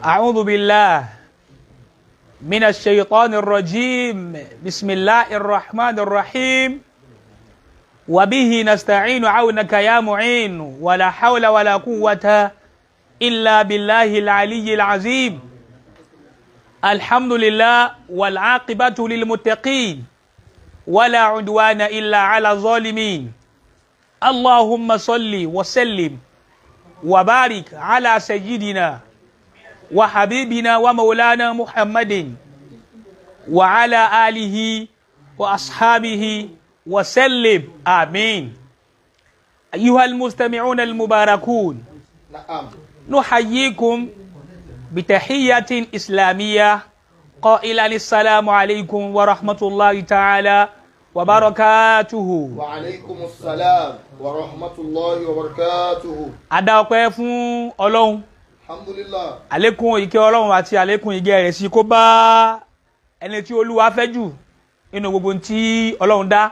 أعوذ بالله من الشيطان الرجيم. بسم الله الرحمن الرحيم. وبه نستعين، عونك يا معين، ولا حول ولا قوة إلا بالله العلي العظيم. الحمد لله والعاقبة للمتقين، ولا عدوان إلا على الظالمين. اللهم صل وسلم وبارك على سيدنا وحبيبنا ومولانا محمد وعلى آله وأصحابه وسلم، آمين. أيها المستمعون المباركون، نعم. نحييكم بتحية إسلامية قائلا: السلام عليكم ورحمة الله تعالى وبركاته. وعليكم السلام ورحمة الله وبركاته. A dá ọpẹ́ fún Ọlọ́run. الحمد لله. Àlékún ìkẹ́ Ọlọ́run àti àlékún ìgẹ́ rẹ̀ sí kó bá ẹni tí Olúwa fẹ́ jù nínú gbogbo tí Ọlọ́run dá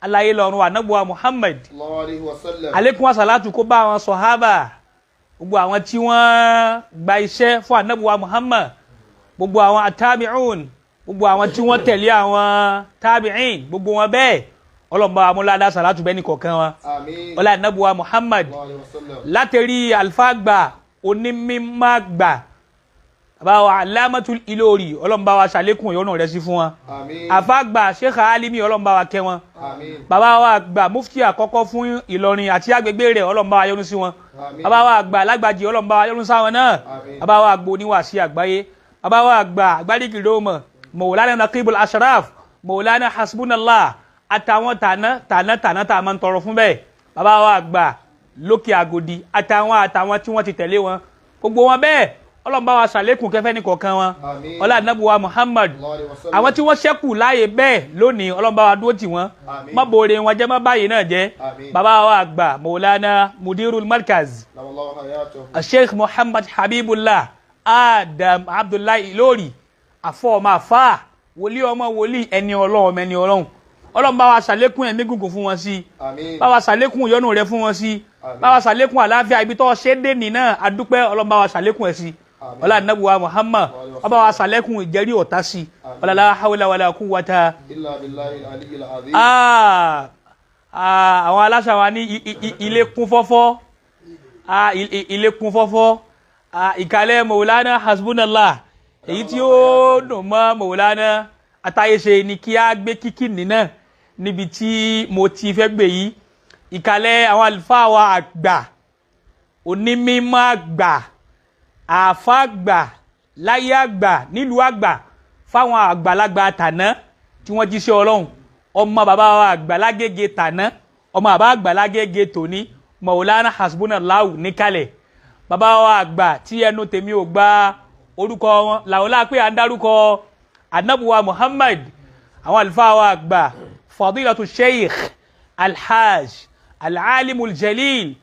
aláyé lọ́run, ànábùwà Muhammad. صلى الله عليه وسلم. Àlékún àsàlátù kó bá àwọn sọ̀hábà, gbogbo àwọn tí wọ́n gba iṣẹ́ fún ànábùwà Muhammad, gbogbo àwọn àtàbíùn, gbogbo àwọn tí wọ́n tẹ̀lé àwọn tábìín, gbogbo wọn bẹ́ẹ̀. Ọlọ́run bá wa múlá àsàlátù bẹ́ẹ̀ ní kọ̀ọ̀kan wọn. آمين. Ọlá ànábùwà Muhammad. صلى الله عليه وسلم. Látẹ̀rí àlùfáà onímímá gbà, bàbá wa Alamatul Ilori, Ọlọ́run bá wa ṣàlékún ìyọ́nú rẹ̀ sí fún wọn. آمين. Àfáàgbà Sheikh Alimi, Ọlọ́run bá wa kẹ́ wọn. آمين. Bàbá wa àgbà, mufti àkọ́kọ́ fún Ìlọrin àti agbègbè rẹ̀, Ọlọ́run bá wa yọ́nú sí wọn. آمين. Bàbá wa àgbà Lágbàjì, Ọlọ́run bá wa yọ́nú sáwọn náà. آمين. Bàbá wa àgbò oníwàásí àgbáyé, bàbá wa àgbà àgbáríkìlómọ, Mọ̀wòlánà Naqibul Ashraf, Mọ̀wòlánà Hasbunallah, àtàwọn tàná tàná tàná tá a máa ń tọrọ fún bẹ́ẹ̀, bàbá wa àgbà lókè Àgòdì, àtàwọn tí wọ́n ti tẹ̀lé wọn, gbogbo wọn bẹ́ẹ̀, Ọlọ́run bá wa ṣàlékún kẹfẹ́ ní kọ̀ọ̀kan wọn. آمين. Ọlá ànábùwà Muhammad. صلى الله عليه وسلم. Àwọn tí wọ́n ṣẹ́kù láàyè bẹ́ẹ̀ lónìí, Ọlọ́run bá wa dúró tì wọ́n. آمين. Má bòrè wọn jẹ́, má báyìí náà jẹ́. آمين. Bàbá wa àgbà, Mọ̀wòlánà Mudirul Markaz, دام الله حياته. Sheikh Muhammad Habibullah Adam Abdullahi Ilori, àfọ ọmọ àfáà, wòlíì ọmọ wòlíì, ẹni Ọlọ́run ọmọ ẹni Ọlọ́run, Ọlọ́run bá wa ṣàlékún ẹ̀mí gígùn fún wọn sí i. آمين. Bá wa ṣàlékún ìyọ́nú rẹ fún wọn sí i. آمين. Bá wa ṣàlékún àlàáfíà ibi tó ṣe dé ní náà, adúpẹ́. Ọlọ́run bá wa ṣàlékún ẹ̀ sí i. آمين. Ọlá nàbùwà Muhammad. Ọba wa ṣàlékún ìjẹ́rí ọ̀tá sí i. آمين. Ọlá la hawla wala quwwata إلا بالله العلي العظيم. Ah, àwọn aláṣà wa ní ilé kún fọ́fọ́. Ilé kún fọ́fọ́. Ìkàlẹ̀ Mọ̀wòlánà Hasbunallah, èyí tí ó dùn mọ́ Mọ̀wòlánà Atáyéṣe ni kí á gbé kíkì nínà níbi tí mo ti fẹ́ gbé yìí. Ìkàlẹ̀ àwọn àlùfáà wa àgbà, onímímọ́ àgbà, àáfà àgbà, láyé àgbà, nílùú àgbà, fáwọn àgbàlagbà tàná tí wọ́n jíṣẹ́ Ọlọ́run, ọmọ bàbá wa àgbà lágége tàná, ọmọ bàbá àgbà lágége tòní, Mọ̀wòlánà Hasbunallahu níkàlẹ̀. Bàbá wa àgbà tí ẹnu tèmi ò gba orúkọ wọn làwọn pé à ń dárúkọ anabuwa Muhammad, àwọn àlùfáà wa àgbà, Fadilatu Sheikh Alhaj Alalimul Jalil,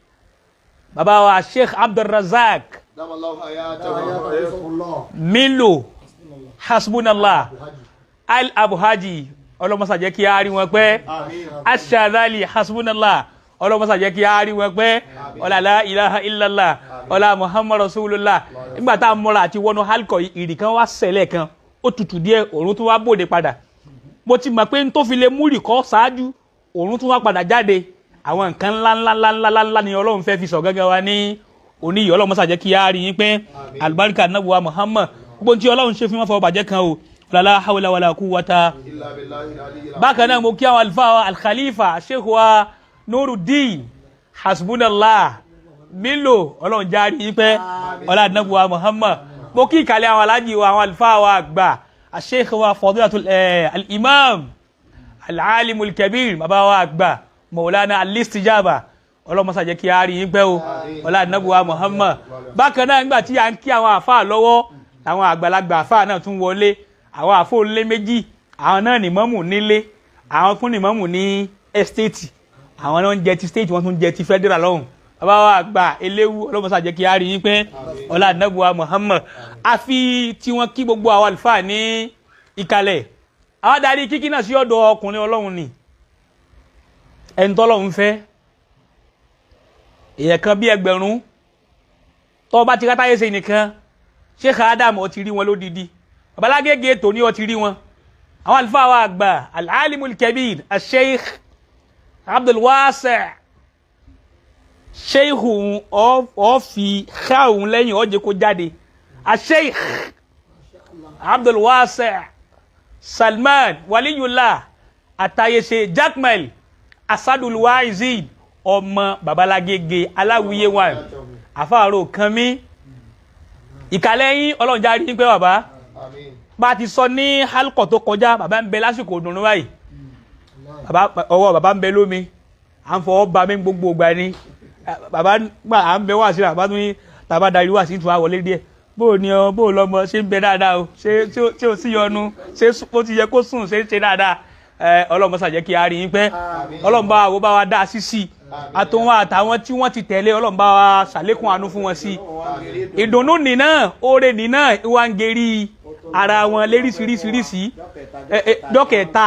bàbá wa Sheikh Abdulrazak دام الله حياته. Milo Hasbunallah Al Abuhaji, ọlọ́mọsà jẹ́ kí a rí wọn pẹ́. آمين. Aṣáàdálì Hasbunallah, ọlọ́mọsà jẹ́ kí a rí wọn pẹ́. Ọlá la ilaha illallah, ọlá Muhammad Rasulullah. Nígbà tá a mọ́ra àti wọnú halkọ, ìrì kan wá ṣẹlẹ̀ kan, ó tutù díẹ̀, òòrùn tún wá bòde padà. Mo ti mọ̀ pé n tó fi lè mú rìkọ́ ṣáájú, òòrùn tún wá padà jáde, àwọn nǹkan ńlá ńlá ńlá ńlá ńlá ni Ọlọ́run fẹ́ fi sọ gángan wa ní òní yìí. Ọlọ́run mọ́sà jẹ́ kí a rí yín pé alibarika nabuwa Muhammad, gbogbo tí Ọlọ́run ṣe fún wọn fọwọ́ bàjẹ́ kan o. La hawla wala quwwata. إلا بالله العلي العظيم. Bákan náà, mo kí àwọn àlùfáà wa, alkhalifa Sheikh wa Nuruddin Hasbunallah Milo, Ọlọ́run járí yín pẹ́, ọlá nàbùwà Muhammad. Mo kí ìkàlẹ̀ àwọn alájì wa, àwọn àlùfáà wa àgbà, Sheikh wa Fadilatul al-Imam al-Alimul Kabir, bàbá wa àgbà Maulana Alistijaba, ọlọ́mọsá jẹ́ kí a rí yín pẹ́ o, ọlá nàbùwà Muhammad. Bákan náà, nígbà tí à ń kí àwọn àfáà lọ́wọ́, àwọn àgbàlagbà àfáà náà tún wọlé, àwọn àfáà onílé méjì, àwọn náà ní mọ́mù nílé, àwọn tún ní mọ́mù ní estate, àwọn náà ń jẹ ti state, wọ́n tún jẹ ti federal lọ́hùn. Bàbá wa àgbà Eléwu, ọlọ́mọsá jẹ́ kí a rí yín pẹ́, ọlá nàbùwà Muhammad. Àfi tí wọ́n kí gbogbo àwọn àlùfáà ní ìkàlẹ̀, àwọn adarí kíkí náà sí ọ̀dọ̀ ọkùnrin Ọlọ́run ni, ẹni tọ́lọ́run fẹ́, èèyàn kan bí ẹgbẹ̀rún. Tọ́ bá ti ká táyé ṣe nìkan. Sheikh Adam ó ti rí wọn lódìdí, babalágége tòní ó ti rí wọn, àwọn àlùfáà wa àgbà al-alimul kabir al-sheikh Abdulwasi sheikh ọ fi xaun lẹ́yìn ọ jẹ́ kó jáde, al-sheikh Abdulwasi Salman Waliyullah Atayese Jakmal Asadulwaizid ọmọ babalágége aláwíyé wa àfààrò kan mi ìkàlẹ̀ yín ọlọ́run járe yín pé bàbá bá a ti sọ ní halkọ̀ tó kọjá, bàbá ń bẹ lásìkò òdùnnú báyìí, bàbá ọwọ́ bàbá ń bẹ lómi, à ń fọwọ́ ba mi gbogbo ìgbà ni bàbá gbà à ń bẹ wá sí, bàbá tún ní tàbá darí wá sí tún àwọlé díẹ̀, bó o ní ọ bó o lọmọ ṣé ń bẹ dáadáa o, ṣé ṣé o sì yọnu, ṣé ó ti yẹ kó sùn, ṣé ń ṣe dáadáa. Ọlọ́run mọ́sà jẹ́ kí a rí yín pẹ́, ọlọ́run bá wo bá wa dá sí sí àtòwọn àtàwọn tí wọ́n ti tẹ̀lé, ọlọ́run bá wa ṣàlékún àánú fún wọn sí. Ìdùnnú nìna oore nìna ìwà ń gerí ara wọn léríṣiríṣiríṣi jọ́kẹ̀ta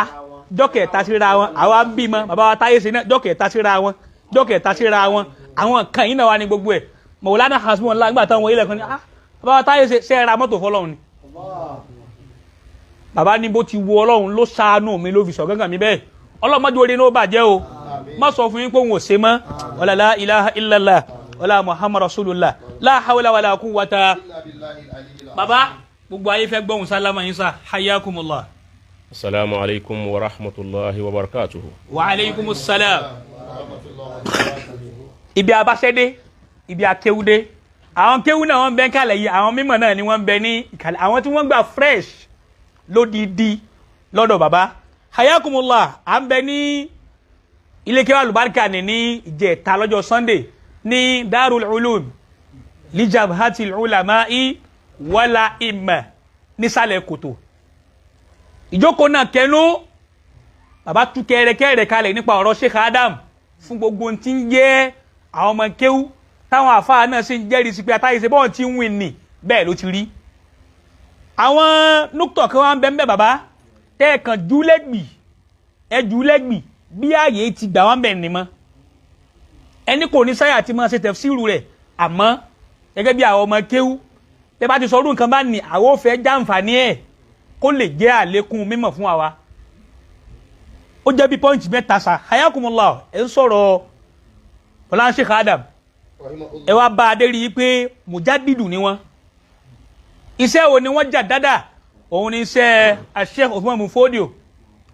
jọ́kẹ̀ta síra wọn, àwa ń bímọ bàbá wa táyé ṣe náà jọ́kẹ̀ta síra wọn jọ́kẹ̀ta síra wọn, àwọn kan yìí náà wà ní gbogbo ẹ̀. Mọ̀wòlánà Hasbunallah nígbà táwọn ilẹ̀ kan ní ah bàbá wa táyé ṣe ṣe ra mọ́tò fọlọ́run ni, bàbá ní bó ti wo ọlọ́run ló ṣàánú mi ló fi sọ gángan mi bẹ́ẹ̀, ọlọ́run mọ́jú orí ní ó bàjẹ́ o, má sọ fún yín pé òun ò ṣe mọ́, wala la ilaha illallah wala muhammad rasulullah la hawla wala quwwata. Bàbá gbogbo ayé fẹ́ gbọ́hùn sálámà yín sá, hayyakumullah. Assalamu alaikum wa rahmatullahi wa barakatuhu. Wa alaikumus salam. Ibi abáṣẹ́dé, ibi akéwúdé, àwọn kéwú náà wọ́n bẹ ń kàlẹ̀ yìí, àwọn mímọ̀ náà ni wọ́n bẹ ní ìkàlẹ̀, àwọn tí wọ́n gbà fresh lódìdí lọ́dọ̀ bàbá. Hayakumullah, à ń bẹ ní ilé kéwú àlùbáríkà ní ìjẹta lọ́jọ́ Sunday ní Darul Ulum lijabhatil ulama'i wala imma nísàlẹ̀ kòtò. Ìjókòó náà kẹnu bàbá tú kẹrẹkẹrẹ kalẹ̀ nípa ọ̀rọ̀ Sheikh Adam fún gbogbo tí ń jẹ́ àwọn ọmọ kéwú táwọn àfáà náà sì ń jẹ́rìí sí pé àtàyè ṣe bọ́ọ̀ tí ń wìn ní bẹ́ẹ̀ ló ti rí. Àwọn núktọ̀ kan wá ń bẹ ń bẹ bàbá tẹ́ẹ̀kan júlẹ́gbì ẹ júlẹ́gbì bí ààyè ti gbà wá ń bẹ̀ ní mọ́. Ẹni kò ní sáyà tí máa ṣe tẹ̀fsíìrù rẹ̀, àmọ́ gẹ́gẹ́ bí àwọn ọmọ kéwú tẹ́ bá ti sọ ọdún nǹkan bá ní àwọn ò fẹ́ jàǹfààní ẹ̀ kó lè jẹ́ àlékún mímọ̀ fún àwa. Ó jẹ́ bí pọ́ǹtì mẹ́ta sa, hayakumullah, ẹ̀ ń sọ̀rọ̀ ọ̀la Sheikh Adam, ẹ wá bá a dé rí i pé mujadidu ni wọ́n. Iṣẹ́ wo ni wọ́n jà dáadáa? Òun ni iṣẹ́ Sheikh Uthman bin Fodio,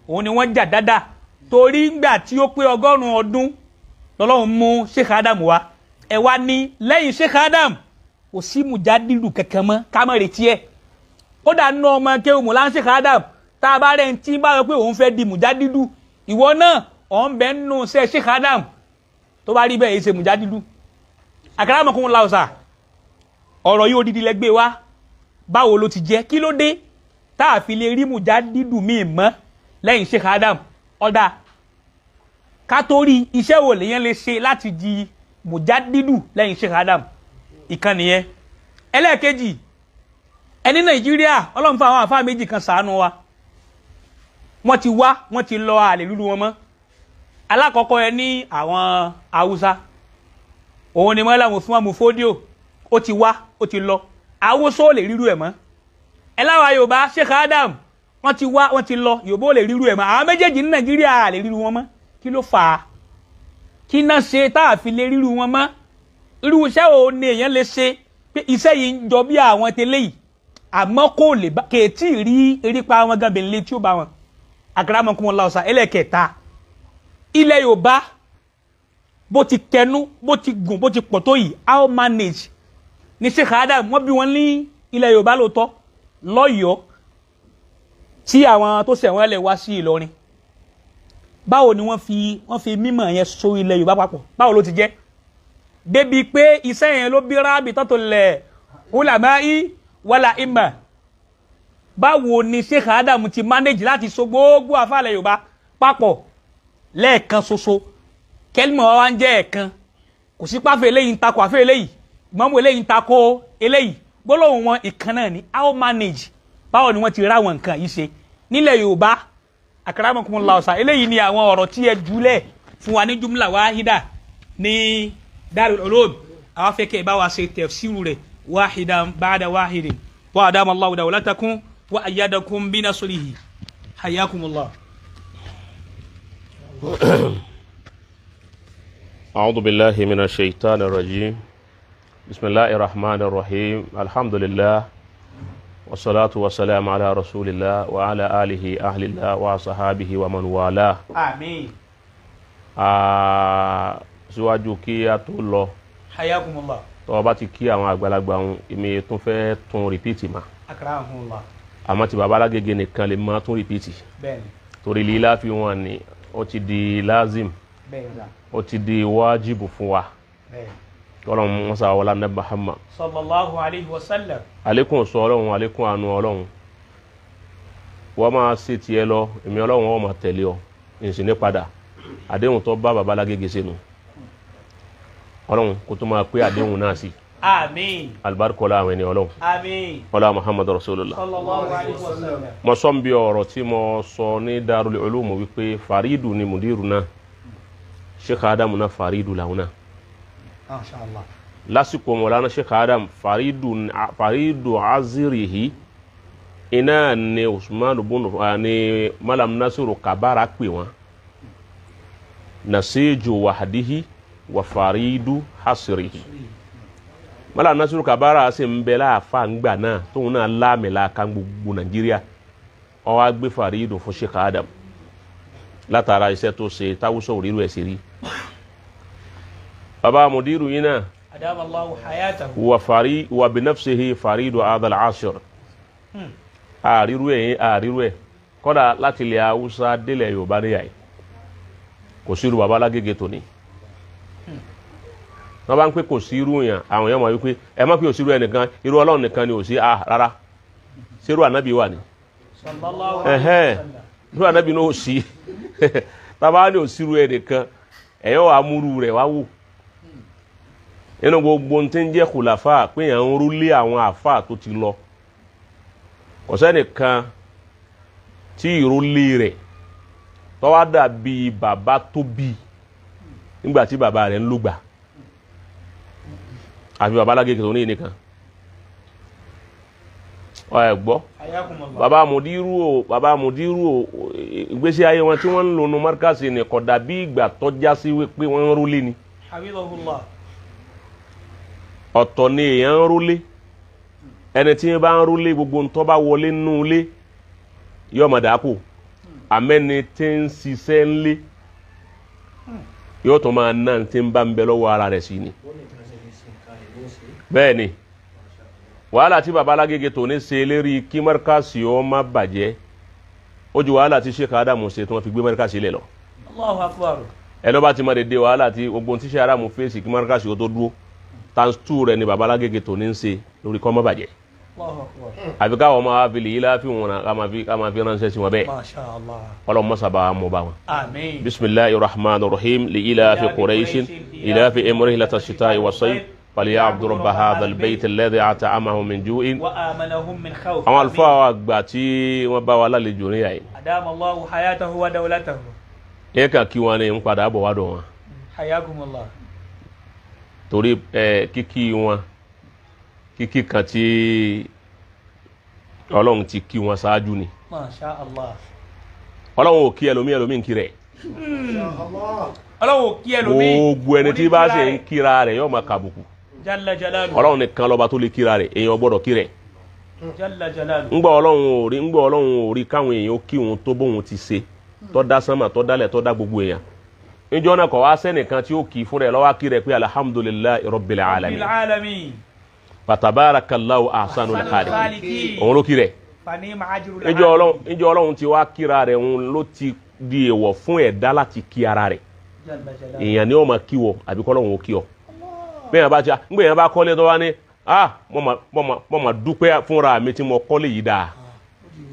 òun ni wọ́n jà dáadáa torí ngbà tí ó pé 100 ọdún lọ́lọ́run mú Sheikh Adam wá. Ẹ wá ní lẹ́yìn Sheikh Adam kò sí mujadidu kankan mọ́, ká má retí ẹ̀. Kódà nínú ọmọ kéwù mọ̀lá Sheikh Adam tá a bá rẹ̀ ń tí bá yọ pé òun fẹ́ di mujadidu, ìwọ náà òun bẹ́ nínú iṣẹ́ Sheikh Adam, tó bá rí bẹ́ẹ̀ yìí ṣe mujadidu. Akramakumullah ọ̀sà, ọ̀rọ̀ yóò dídí lẹ́gbẹ́ wa, báwo ló ti jẹ́, kí ló dé tá a fi lè rí mujadidu míì mọ́ lẹ́yìn Sheikh Adam? Ọ̀dà ká tó rí iṣẹ́ wo lèyàn lè ṣe láti di mujadidu lẹ́yìn Sheikh Adam, ìkan nìyẹn. Ẹlẹ́ẹ̀kejì, ẹni Nàìjíríà ọlọ́run fún àwọn àfáà méjì kan ṣàánú wa, wọ́n ti wá wọ́n ti lọ àlè lúlu wọn mọ́. Alákọ̀ọ́kọ́ ẹ ní àwọn Haúsá, òun ni mọ́lá Uthman bin Fodio, ó ti wá ó ti lọ, Haúsá ò lè ríru ẹ̀ mọ́. Ẹ láwa Yorùbá Sheikh Adam wọ́n ti wá wọ́n ti lọ, Yorùbá ò lè ríru ẹ̀ mọ́. Àwọn méjèèjì ní Nàìjíríà lè ríru wọn mọ́, kí ló fà á? Kí náà ṣe tá a fi lè ríru wọn mọ́? Irú iṣẹ́ wo ni èèyàn lè ṣe pé iṣẹ́ yìí ń jọ bí àwọn tẹ́lẹ̀ yìí, àmọ́ kò lè bá kèétí rí erípa wọn gan bẹ̀rẹ̀ tí ó bá wọn. Akramakumullah ọ̀sà. Ẹlẹ́kẹta, ilẹ̀ Yorùbá bó ti kẹnu bó ti gùn bó ti pọ̀ tó yìí, how manage ní Sheikh Adam wọ́n bí wọn ní ilẹ̀ Yorùbá lóòótọ́ lọ́yọ̀ọ́ tí àwọn tó ṣẹ̀wọ̀n lẹ̀ wá sí Ìlọrin, báwo ni wọ́n fi mímọ̀ yẹn so ilẹ̀ Yorùbá papọ̀, báwo ló ti jẹ́ débi pé iṣẹ́ yẹn ló bí rábì tọ́tò lẹ̀ ulama'i wala imma? Báwo ni Sheikh Adam ti manage láti so gbogbo àfàlẹ̀ Yorùbá papọ̀ lẹ́ẹ̀kan ṣoṣo? Kẹ́lìmọ̀ wa ń jẹ́ ẹ̀kan, kò sí pàfẹ́ eléyìí ń takò àfẹ́ eléyìí, ìmọ̀mù eléyìí ń takò eléyìí, gbólóhùn wọn ìkan náà ni. How manage, báwo ni wọ́n ti ráwọn nǹkan yìí ṣe nílẹ̀ Yorùbá? Akramakumullah ọ̀sà, eléyìí ni àwọn ọ̀rọ̀ tí ẹ jùlẹ̀ fún wa ní jumla wahida ní Darul Ulum, àwọn afẹ́kẹ́ bá wa ṣe tafsiru rẹ̀ wahidan ba'da wahidin. Wa adama Allahu dawlatakum wa ayyadakum bi nasrihi. Hayyakumullah. أعوذ بالله من الشيطان الرجيم. بسم الله الرحمن الرحيم. الحمد لله والصلاة والسلام على رسول الله وعلى آله أهل الله وصحابه ومن والاه. Àmín. Síwájú kí a tó lọ, Hayyakumullah. tó o bá ti kí àwọn àgbàlagbà wọn, èmi tún fẹ́ tún rìpíìtì mà. Akramakumullah. Àmọ́ tí baba Alágége nìkan lè máa tún rìpíìtì, Bẹ́ẹ̀ni. torí lílá fi wọn ni ó ti di lázim, Bẹ́ẹ̀ni sà. ó ti di wájibù fún wa. Bẹ́ẹ̀ni. Ọlọ́run musa wọlá ní Muhammad. Sallallahu alayhi wa sallam. Àlékún sọ Ọlọ́run, àlékún àánú Ọlọ́run. Wọ́n máa ṣe tiẹ̀ lọ, èmi Ọlọ́run wọ́n máa tẹ̀lé ọ, ìsìn ní padà. Àdéhùn tó bá baba Alágége sínú, Ọlọ́run kó tó máa pé àdéhùn náà sí. Àmín. Alibarikọ́lá àwọn ẹni Ọlọ́run. Àmín. Ọlá Muhammadu Rasulullah. Sallallahu alayhi wa sallam. Mo sọ bí ọ̀rọ̀ tí mo sọ ní Darul Ulum wípé faridu ni mudiru náà, Sheikh Adamu náà faridu làwọn náà. Masha Allah. Lásìkò Mọ̀lánà Sheikh Adam, faridu azirihi iná ni Usman bunu ni Malam Nasiru Kabara pè wọ́n, nasiju wahadihi wa faridu hasirihi. Malam Nasiru Kabara sì ń bẹ láàfà ńgbà náà, tóun náà láàmìlà kan gbogbo Nàìjíríà. Ó wá gbé faridu fún Sheikh Adam látara iṣẹ́ tó ṣe táwùsọ̀ òrírù ẹ̀ sí rí. Baba mudiru yìí náà, Adama Allahu hayatahu. wa fari wa binafsihi faridu adal ashir. Àríru ẹ̀, àríru ẹ̀, kọ́dà láti ilẹ̀ Haúsá délẹ̀ Yorùbá níyà yìí, kò sí irú baba Alágége tòní. Wọ́n bá ń pè kò sí irú yẹn, àwọn èèyàn máa wí pé ẹ má pè kò sí irú ẹnìkan, irú Ọlọ́run nìkan ni ò sí. Ah, rárá, ṣerú ànábì wà ní? Sallallahu alayhi wa sallam. Irú ànábì náà ò sí. Tábà ní ò sí irú ẹnìkan, ẹ̀yọ́ wa múrú rẹ̀ wá wò nínú gbogbo tí ń jẹ́ kùlàfà pé yẹn ń rúlé àwọn àfà tó ti lọ. Kò sẹ́nìkan tí ìrúlé rẹ̀ tó wá dàbí bàbá tó bí nígbà tí bàbá rẹ̀ ń lùgbà, àfi bàbá Alágége tó ní nìkan. Ẹ gbọ́, bàbá mùdírù o, bàbá mùdírù o, ìgbésí ayé wọn tí wọ́n ń lò nu márkàsì ni kò dàbí ìgbà tó já sí pé wọ́n ń rúlé ni. Hafidhahullah. Ọ̀tọ̀ ni èèyàn ń rúlé. Ẹni tí ń bá ń rúlé, gbogbo ntọ́ bá wọlé nínú ilé yóò mọ̀ dákú. Àmẹ́ni tí ń ṣiṣẹ́ ńlé yóò tún máa ná tí ń bá ń bẹ lọ́wọ́ ara rẹ̀ sí ni. Bẹ́ẹ̀ ni wàhálà tí baba Alágége tó ní ṣe lérí kí márkàsì ó má bàjẹ́, ó ju wàhálà tí Sheikh Adamu ṣe tí wọ́n fi gbé márkàsì lẹ̀ lọ. Allahu akbar. Ẹ ló bá ti mọ̀ dédé wàhálà tí gbogbo tí Sheikh Adamu fèsì kí márkàsì ó tó dúró, times 2 rẹ̀ ni baba Alágége tó ní ń ṣe lórí kọ́ má bàjẹ́. Allahu akbar. Àfi káwọn máa fi lè yí láfi wọn ká máa fi ránṣẹ́ sí wọn bẹ́ẹ̀. Masha Allah. Ọlọ́run mọ́sá bá wa mú bá wọn. Àmín. Bisimilahi rahman rahim li ilafi quraishin ilafi imrihlata shita'i wa sayf falyabudu rabba hadha albayt alladhi at'amahum min ju'in wa amanahum min khawf. Àwọn àlùfáà wa àgbà tí wọ́n bá wa lálejò ní àyè. Adama Allahu hayatahu wa dawlatahu. Ẹ kàn kí wọn ni ń padà bọ̀ wá dọ̀ wọn. Hayakumullah. Torí ẹ kíkí wọn, kíkí kan tí Ọlọ́run ti kí wọn ṣáájú ni. Masha Allah. Ọlọ́run ò kí ẹlòmíì, ẹlòmíì ń kí rẹ̀. Ọlọ́run ò kí ẹlòmíì. Gbogbo ẹni tí bá ṣe ń kíra rẹ̀ yóò máa kàbùkù. Jalla jalalu. Ọlọ́run nìkan lọ́ba tó lè kíra rẹ̀, èèyàn gbọ́dọ̀ kí rẹ̀. Jalla jalalu. Ńgbà Ọlọ́run ò rí káwọn èèyàn kí òun tó bóun ti ṣe, tó dá sánmà, tó dálẹ̀, tó dá gbogbo èèyàn. Níjọ́ náà kọ̀ wá sẹ́nìkan tí ó kì í fúnra ẹ̀ lọ́wọ́ kí rẹ̀ pé alhamdulillahi rabbil alamin. Rabbil alamin. Fatabarakallahu ahsanul khaliqin. Òun ló kí rẹ̀. Níjọ́ Ọlọ́run ti wá kíra rẹ̀, òun ló ti di èèwọ̀ fún ẹ̀dá láti kí ara rẹ̀. Èèyàn ni ó máa kí wọ àbí kọ́lọ́run ó kí ọ. Bẹ́ẹ̀ bá ti ń gbé yẹn bá kọ́lé tó wá ní, ah, mo ma dúpẹ́ fúnra mi tí mo kọ́lé yìí dáa.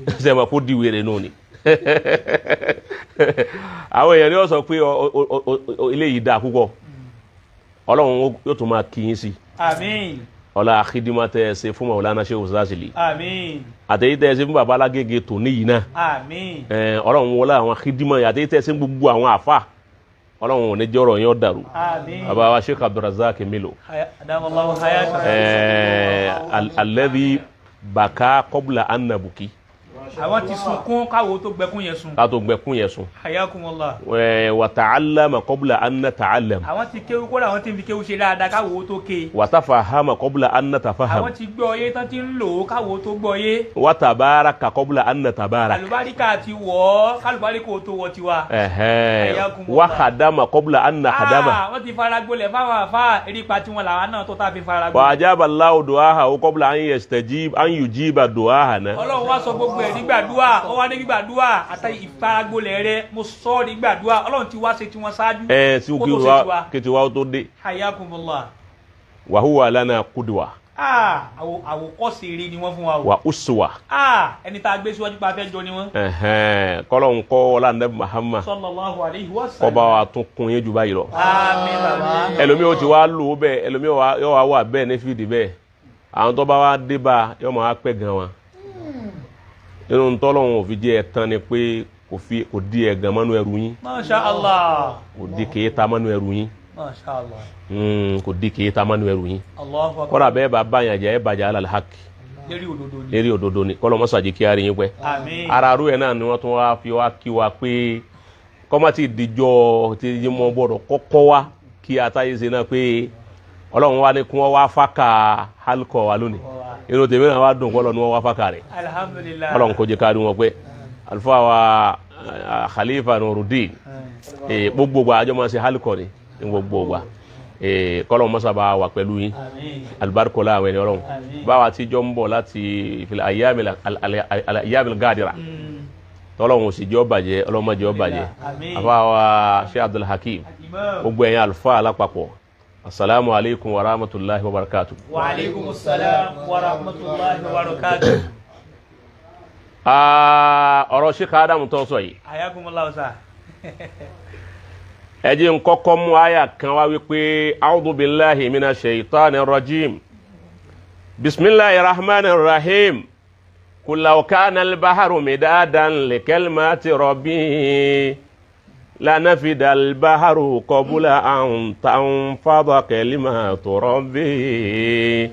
Ṣé mo kó di wèrè nù ni? Àwọn èèyàn ni ó sọ pé ilé yìí dáa púpọ̀. Ọlọ́run yóò tún máa kí yín sí. Àmín. Ọlá àkídímọ̀ tẹ́ ẹ ṣe fún Mọ̀lánà Sheikh Shazili. Àmín. Àtẹ̀yí tẹ́ ẹ ṣe fún bàbá Alágége tòní yìí náà. Àmín. Ọlọ́run wọlé àwọn àkídímọ̀ yìí, àtẹ̀yí tẹ́ ẹ ṣe fún gbogbo àwọn àfà. Ọlọ́run ò ní jẹ́ ọ̀rọ̀ yẹn ó dàrú. Àmín. Bàbá wa Sheikh Abdulrazak Milo. Adamallahu hayatahu. Alladhi Bàkà kọ́bùlà ànàbùkí. Àwọn ti sunkún káwo tó gbẹkún yẹn sun. Ká tó gbẹkún yẹn sun. Hayakumullah. Wàtàlámà kọ́bùlà ànàtàlám. Àwọn ti kéwú kó làwọn ti fi kéwú ṣe dáadáa káwo tó ké. Wàtàfàhámà kọ́bùlà ànàtàfàhàm. Àwọn ti gbọ́ yé tán ti ń lò ó káwo tó gbọ́ yé. Wàtàbáraka kọ́bùlà ànàtàbáraka. Àlùbáríkà ti wọ̀ ọ́ kálùbáríkà ò tó wọ tiwa. Wàhàdámà kọ́bùlà ànàhàdámà. Wọ́n ti fara gbolẹ̀ fáwọn àfa erípa tiwọn làwọn náà tó tá a fi fara gbolẹ̀. Wàjábà Allahu du'aha kọ́bùlà an yastajib an yujiba du'ahana. Ọlọ́run wá sọ gbogbo ẹ̀ nígbàdúrà, ó wá ní gbígbàdúrà àti ìfaragbolẹ̀ rẹ mo sọ ọ́ nígbàdúrà. Ọlọ́run ti wá ṣe tiwọn ṣáájú. Ẹ sí kí tiwa ó tó dé. Hayakumullah. Wa huwa lana qudwa. Àwòkọ́ṣe eré ni wọ́n fún wa o. Wa uswa. Ẹni tá a gbé síwájú pa fẹ́ jọ ni wọ́n. Kọ́lọ́hún kọ́ wọlé anabi Muhammad. Sallallahu alayhi wa sallam. Kó bá wa tún kún yín jù báyìí lọ. Àmín bàbá. Ẹlòmíì ó ti wá lò ó bẹ́ẹ̀, ẹlòmíì yóò wá wà bẹ́ẹ̀ ní fìdí bẹ́ẹ̀. Àwọn tó bá wá dé bá yóò máa pẹ́ gan wa. Nínú tọ́lọ́hún òfin jẹ́ ẹ̀tàn ni pé kò di ẹ̀gàn mọ́nú ẹrù yín. Masha Allah. Kò di kéétà mọ́nú ẹrù yín. Masha Allah. Kò di kéétà mọ́nú ẹrù yín. Allahu akbar. Kọ́ra bẹ́ẹ̀ bá báyàn jẹ́ ẹ bàjẹ́ alal haqq. Lérí òdodo ni. Lérí òdodo ni kọ́lọ́ mọ́sàájì kí á rí yín pẹ́. Àmín. Ara arú ẹ̀ náà ni wọ́n tún wá fi wá kí wa pé kọ́mọ́tì ìdíjọ́ ti yí mọ́ gbọ́dọ̀ kọ́kọ́ wá kí atáyé ṣe náà pé Ọlọ́run wá ní kí wọ́n wá fáka hálùkọ́ wa lónìí. Inú tèmi náà wá dùn kọ́lọ́ ni wọ́n wá fáka rẹ̀. Alhamdulillah. Ọlọ́run kò jẹ́ ká rí wọn pé àlùfáà wa Khalifa Nurudeen gbogbo wa àjọ máa ṣe hálùkọ́ ni ní gbogbo wa kọ́lọ́ mọ́sá bá wà pẹ̀lú yín. Alibarikola àwọn ẹni Ọlọ́run báwa ti jọ ń bọ̀ láti ìfìlẹ̀ ayyamil gadira tọ́lọ́run sì jẹ́ ó bàjẹ́, Ọlọ́run má jẹ́ ó bàjẹ́. Àfáà Sheikh Abdul Hakim, gbogbo ẹ̀yin àlùfáà alápapọ̀, asalaamu alaykum wa rahmatulahi wa barakatu. Wa aleykum salaam wa rahmatulahi wa barakatu. Ọ̀rọ̀ Sheikh Adam tó sọ yìí. Ayakumullahu sa. Ẹ jẹ́ n kọ́kọ́ mú àyà kan wá wípé a'udhu billahi minash shaitani rajim bisimilahi rahman rahim qul law kana al-bahru midadan li kalimati rabbi lanafida al-bahru qabla an tanfada kalimatu rabbi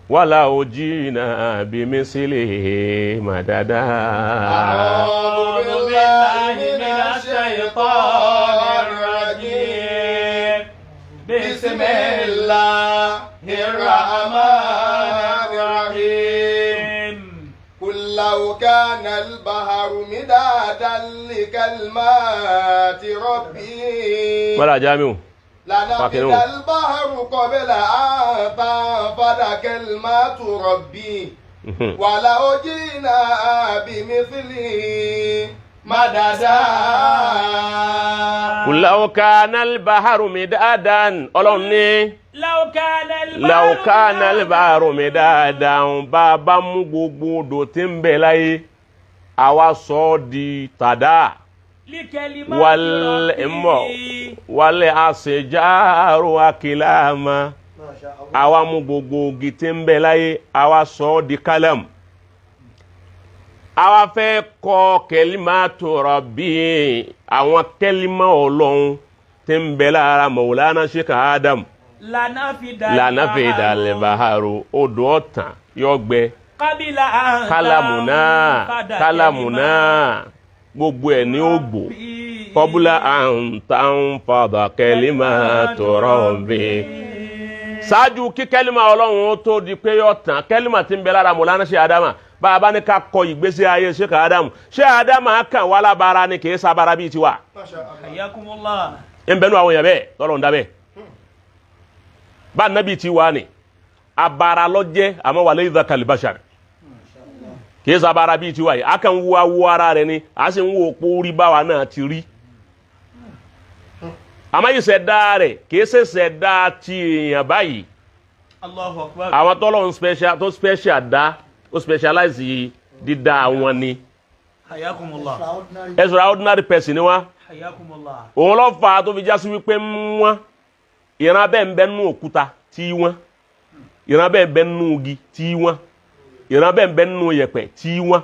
walaw jina bimislihi madada. A'udhu billahi minash shaitanir rajim. Bismillahir rahmanir rahim. Qul law kana al-bahru midadan li kalimati rabbi. Wala jamiu. لنفد البحر قبل أن تنفد كلمات ربي ولو جئنا بمثله مددا. قل لو كان البحر مدادا Ọlọ́run ní لو كان البحر مدادا bàbá mú gbogbo odò tí ń bẹ láyé àwa sọ ọ́ di tàdá. Wàlẹ̀ àṣejáàrò akìláàmà àwa mú gbogbo ogi tí ń bẹ láyé àwa sọ ọ́ di kálẹ̀mù. Àwa fẹ́ kọ kalimatu rabbi àwọn kẹ́límà Ọlọ́run tí ń bẹ lára Maulana Sheikh Adam. Lànàfidà lẹ́bàárò odò ọ̀tàn yọ gbẹ. Kálámù náà kálámù náà gbogbo ẹ̀ ní ó gbò kọ́búlà àǹtàǹfàdà kalimatu rabbi. Ṣáájú kí kẹ́límà Ọlọ́run ó tó di pé yọ tán kẹ́límà tí ń bẹ lára Mọ̀lánà Sheikh Adama bá a bá ní ká kọ ìgbésí ayé Sheikh Adamu Sheikh Adama kàn wá lábara ni kì í sábàrà bíi tiwa. Hayyakumullah. Ń bẹnu àwọn èèyàn bẹ́ẹ̀ tọ́lọ̀ ń dábẹ́ bá nábì tiwa ni abara lọ́jẹ́ àmọ́ wà lẹ́yìn zakal bashar kìí sábàrà bíi tiwa yìí a kàn ń wo awo ara rẹ ni a sì ń wo òpó orí báwa náà ti rí àmọ́ ìṣẹ̀dá rẹ̀ kìí ṣẹ̀ṣẹ̀dá ti èèyàn báyìí. Allahu Akbar. Àwọn tọ́lọ̀ ń special tó special dá ó specialize dídá àwọn ni. Hayyakumullah. Extraordinary person ni wá. Hayyakumullah. Òun ló fà á tó fi já sí wípé wọ́n ìran bẹ́ẹ̀ ń bẹ nínú òkúta tí wọ́n ìran bẹ́ẹ̀ ń bẹ nínú igi tí wọ́n ìran bẹ́ẹ̀ ń bẹ nínú yẹ̀pẹ̀ tí wọ́n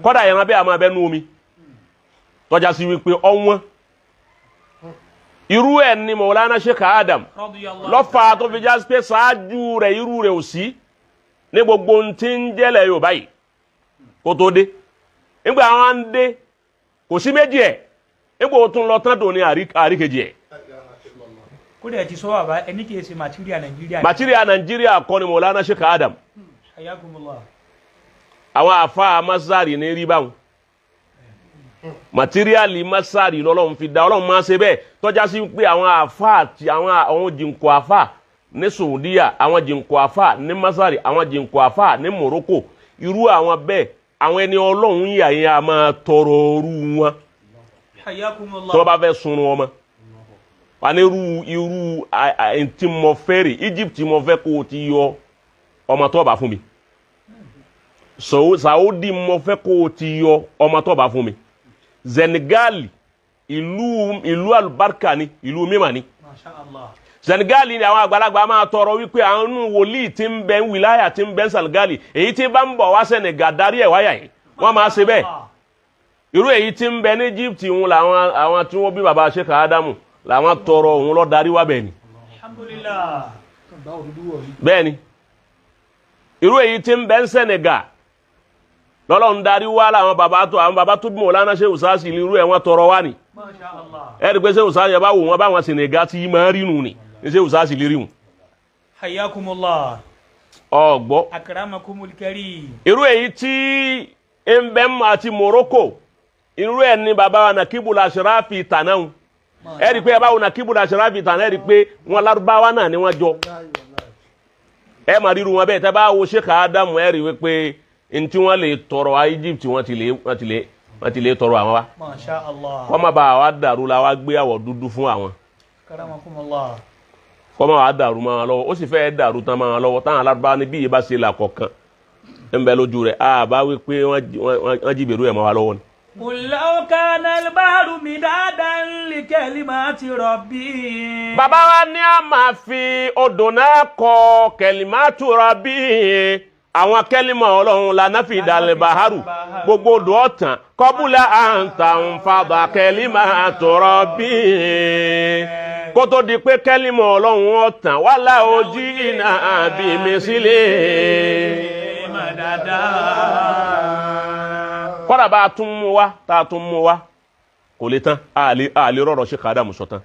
kọ́dà ìran bẹ́ẹ̀ a máa bẹ nínú omi tọ́já sí wípé ọ̀wọ́n irú ẹ̀ ni Mọ̀lánà Sheikh Adam ló fà á tó fi já sí pé ṣáájú rẹ̀ irú rẹ̀ ò sí Ní gbogbo ohun tí ń jẹ́lẹ̀ Yorùbá yìí kó tó dé. Nígbà wọn ń dé kò sí méjì ẹ̀, nígbà ó tún lọ tán dò ní àríkejì ẹ̀. Kódà ẹ ti sọ bàbá ẹni kì í ṣe material Nàìjíríà. Material Nàìjíríà kọ́ ni Mọ̀lánà Sheikh Adam. Hayyakumullah. Àwọn àfa masari ní rí báwọn. Material masari lọ́lọ́run fi dá, Ọlọ́run máa ṣe bẹ́ẹ̀ tọ́já sí pé àwọn àfa àti àwọn jìnkọ̀ àfa ní Saudiya, àwọn jìnkọ̀ àfa ní masari, àwọn jìnkọ̀ àfa ní Morocco, irú àwọn bẹ́ẹ̀ àwọn ẹni Ọlọ́run yà yẹn a máa tọrọ orú wọn. Hayyakumullah. Tí wọ́n bá fẹ́ sunrun ọmọ wà ní irú ntí mo fẹ́ rè, Egypt mo fẹ́ kó o ti yọ ọmọ tó bá fún mi, Saudi mo fẹ́ kó o ti yọ ọmọ tó bá fún mi, Senegal ìlú alubarika ni, ìlú mímà ni. Masha Allah. Senegal ni àwọn àgbàlagbà máa tọrọ wípé àwọn wòlíì tí ń bẹ ń wìláyà tí ń bẹ ń Senegal, èyí tí bá ń bọ̀ wá Senegal darí ẹ̀ wáyà yìí, wọ́n máa ṣe bẹ́ẹ̀. Irú èyí tí ń bẹ ní Egypt ń làwọn àwọn tí wọ́n bí baba Sheikh Adamu làwọn tọrọ òun lọ darí wá bẹ́ẹ̀ ni. Alhamdulillah. Bẹ́ẹ̀ ni irú èyí tí ń bẹ ń Senegal lọ́lọ́run darí wá làwọn baba tó àwọn baba tó bí Mọ̀lánà Sheikh Usasi irú ẹ̀ wọ́n tọrọ wá ni. Masha Allah. Ẹ rí i pé Sheikh Usasi yẹn bá wò wọ́n báwọn Senegal ti máa rí nù ni ní Sheikh Usasi lè rí wọn. Hayyakumullah. Ọgbọ́. Akramakumul karim. Irú èyí tí ń bẹ àti Morocco irú ẹ̀ ní baba wa Nakibul Ashrafi tànáà. Ẹ rí i pé ẹ bá wo Nakibul Ashrafi tànáà, ẹ rí i pé wọn Lárúbáwá náà ni wọ́n jọ. Ẹ máa ríru wọn bẹ́ẹ̀. Tẹ́ bá wo Sheikh Adamu ẹ rí i pé ntí wọ́n lè tọrọ wa Egypt wọ́n ti lè tọrọ àwọn wa. Masha Allah. Kọ́ má bàa wa dàrú la wa gbé àwọ̀ dúdú fún àwọn. Akramakumullah. Kọ́ má wàá dàrú máa lọ́wọ́, ó sì fẹ́ dàrú tán máa lọ́wọ́. Táwọn Alárúbáwá ní bí yìí bá ṣe là kọ̀ọ̀kan ń bẹ lójú rẹ̀, a bá wí pé wọ́n jí bèrú ẹ̀ mọ́ wa lọ́wọ́ ni. Qul law kana al-bahru midadan li kalimati rabbi. Bàbá wa ní a máa fi odò náà kọ kalimatu rabbi, àwọn kẹ́límọ̀ Ọlọ́run la fi dalẹ̀ baharu, gbogbo odò ọ̀tàn kọ́búlà àǹtàǹfàbà kalimatu rabbi, kó tó di pé kẹ́límọ̀ Ọlọ́run ọ̀tàn wàhálà ojí iná àbí mi sílẹ̀. Kọ́dà bá a tún mú wa tá a tún mú wa kò lè tán, a lè rọrọ̀ Sheikh Adamu sọ tán.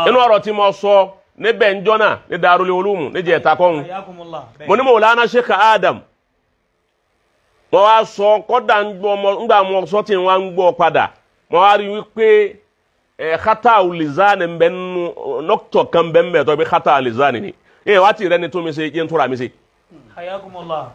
Inú ọ̀rọ̀ tí mo sọ níbẹ̀ ń jọ́nà ní Darul Ulum níjẹ̀ ẹ̀ta kọ́hún, mo ní Mọ̀lánà Sheikh Adam, mo wá sọ kọ́dà ńgbà mo sọ tí wọ́n ń gbọ́ padà, mo wá rí wípé khata ulizani ń bẹ nínú nọ́kítọ̀ kan bẹ́ẹ̀ ń bẹ̀ tó bí khata ulizani ni ẹ̀ wá ti rẹ́ ni tó mi ṣe yẹn ń tóra mi ṣe. Hayyakumullah.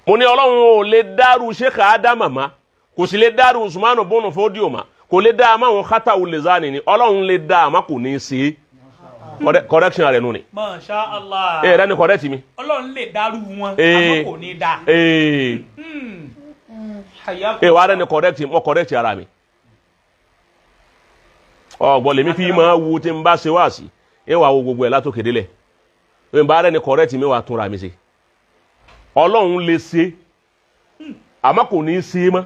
Mo ní Ọlọ́run ò lè dárú Sheikh Adam ma, kò sì lè dárú Usmanu bọ́nù fọ́díò ma, kò lè dá àmọ́ àwọn khata ulizani ni, Ọlọ́run lè dá àmọ́ kò ní í ṣe é. Correction rẹ̀ nù ni. Masha Allah. Ẹ rẹ ni correct mi. Ọlọ́run lè dárú wọn àmọ́ kò ní dá. Ẹ wà rẹ ni correct mo correct ara mi. Ọ̀gbọ́n lèmi fi máa wo tí n bá ṣe wá sí, ẹ wà wo gbogbo ẹ̀ látòkè délẹ̀. N bá rẹ ni correct mi wà túnra mi ṣe. Ọlọ́run lè ṣe àmọ́ kò ní í ṣe mọ́.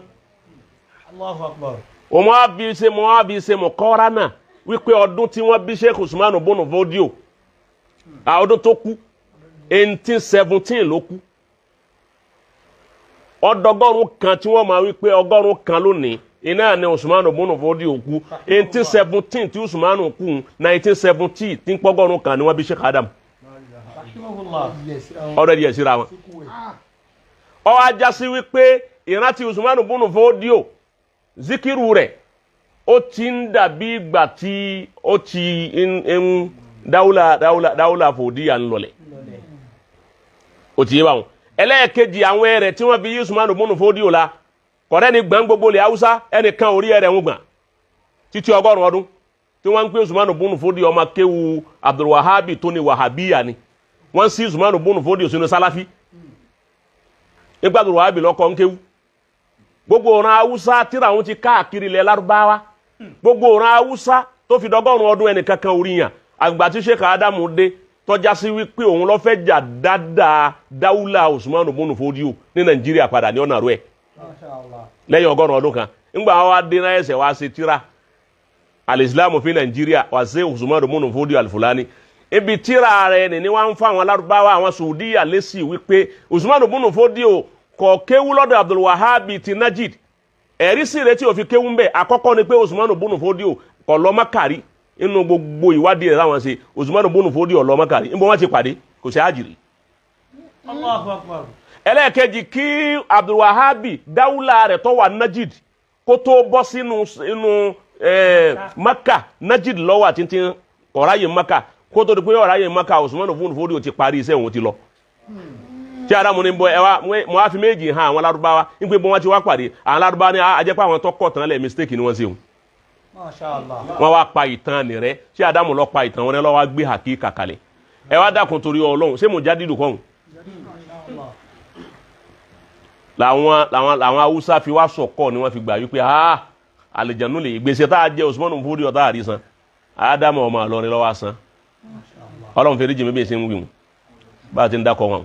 Allahu Akbar. Mo á bí ṣe mọ̀ kọ́ra náà wípé ọdún tí wọ́n bí Sheikh Usman bọ́nù fọ́díò, ọdún tó kú 1817 ló kú. Ọdọgọ́rùn kan tí wọ́n máa wípé ọgọ́rùn kan lónìí iná ni Usman bọ́nù fọ́díò kú. 1817 tí Usman kú, 1970 tí ń pọ́gọ́rùn kan ni wọ́n bí Sheikh Adam. Ọ̀rẹ́ díẹ̀ síra wọn. Ó wá já sí wípé ìrántí Usman bọ́nù fọ́díò zikiru rẹ̀ ó ti ń dàbí ìgbà tí ó ti ń dáwùlà fòdíyà ń lọlẹ̀. Ó ti yé báwọn. Ẹlẹ́ẹ̀kejì àwọn ẹrẹ̀ tí wọ́n fi Usman bọ́nù fòdíò la kọ̀rẹ́ ni gbọ̀n gbogbo ilẹ̀ Haúsá ẹnìkan orí ẹrẹ̀ ń gbọ̀n títí ọgọ́rùn ọdún tí wọ́n ń pè Usman bọ́nù fòdíò ọmọ kéwu Abdulwahabi tó ní Wahabiya ni wọ́n sí Usman bọ́nù fòdíò sínú Sálàfí nígbà Abdulwahabi lọ́kọ́ ń kéwu. Gbogbo ọ̀ràn Haúsá tíra àwọn ti káàkiri ilẹ̀ Lárúbáwá, gbogbo ọ̀ràn Haúsá tó fi dọ́gọ́rùn ọdún ẹnì kankan orí yàn àgbà tí Sheikh Adamu dé tọ́já sí wípé òun ló fẹ́ jà dáadáa dáwúlà Usman bọ́nù fòdíò ní Nàìjíríà padà ní ọ̀nà rẹ̀ lẹ́yìn ọgọ́rùn ọdún kan. Ńgbà wa dé náà ẹsẹ̀ wa ṣe tíra alìsílámù fi Nàìjíríà wà sí Usman bọ́nù fòdíò Alfulani. Ibi tíra rẹ̀ ni wọ́n ń fún àwọn Lárúbáwá àwọn Saudiya lésì wípé Usman bunu Fodio kò kéwú lọ́dọ̀ Abdul Wahab ti Najid. Ẹ̀rí sì retí òfin kéwú ń bẹ̀. Àkọ́kọ́ ni pé Usman bunu Fodio kò lọ Mákà rí. Inú gbogbo ìwádìí rẹ̀ láwọn ṣe, Usman bunu Fodio lọ Mákà rí. Níbo wọ́n ti pàdé kò sí àjìrí. Allahu Akbar. Ẹlẹ́ẹ̀kejì, kí Abdul Wahab dáwúlà rẹ̀ tó wà Najid kó tó bọ́ sínú inú Maka. Najid lọ́wọ́ àti ti ọ̀ráyè Maka kó tó di pé ọ̀ráyè Maka, Usman bunu Fodio ti parí iṣẹ́ òun ti lọ. Tí Adamu ní bọ ẹ wá, mo wá fi méjì hàn àwọn Lárúbáwá ń pé bọ́ wọ́n ti wá pàdé àwọn Lárúbáwá ní ajẹ́pẹ́ àwọn tó kọ̀ tán lẹ̀, mistake ni wọ́n ṣe òun. Masha Allah. Wọ́n wá pa ìtàn nìrẹ́. Tí Adamu lọ pa ìtàn wọn ní lọ́wọ́ wá gbé hàkí kàkàlẹ̀. Ẹ wá dákun torí Ọlọ́run, ṣé mo já dídùn kọ́hún? Làwọn Haúsá fi wá sọ̀kọ́ ni wọ́n fi gbà wípé àlìjànú lè gbèsè tá a jẹ Usman Fodio tá a rí san, Ádámù ọmọ Ìlọrin lọ́wọ́ san. Ọlọ́run fèrè jìnnì bí ẹ ṣe ń wí wọn bá a ti ń dákọ̀ wọn.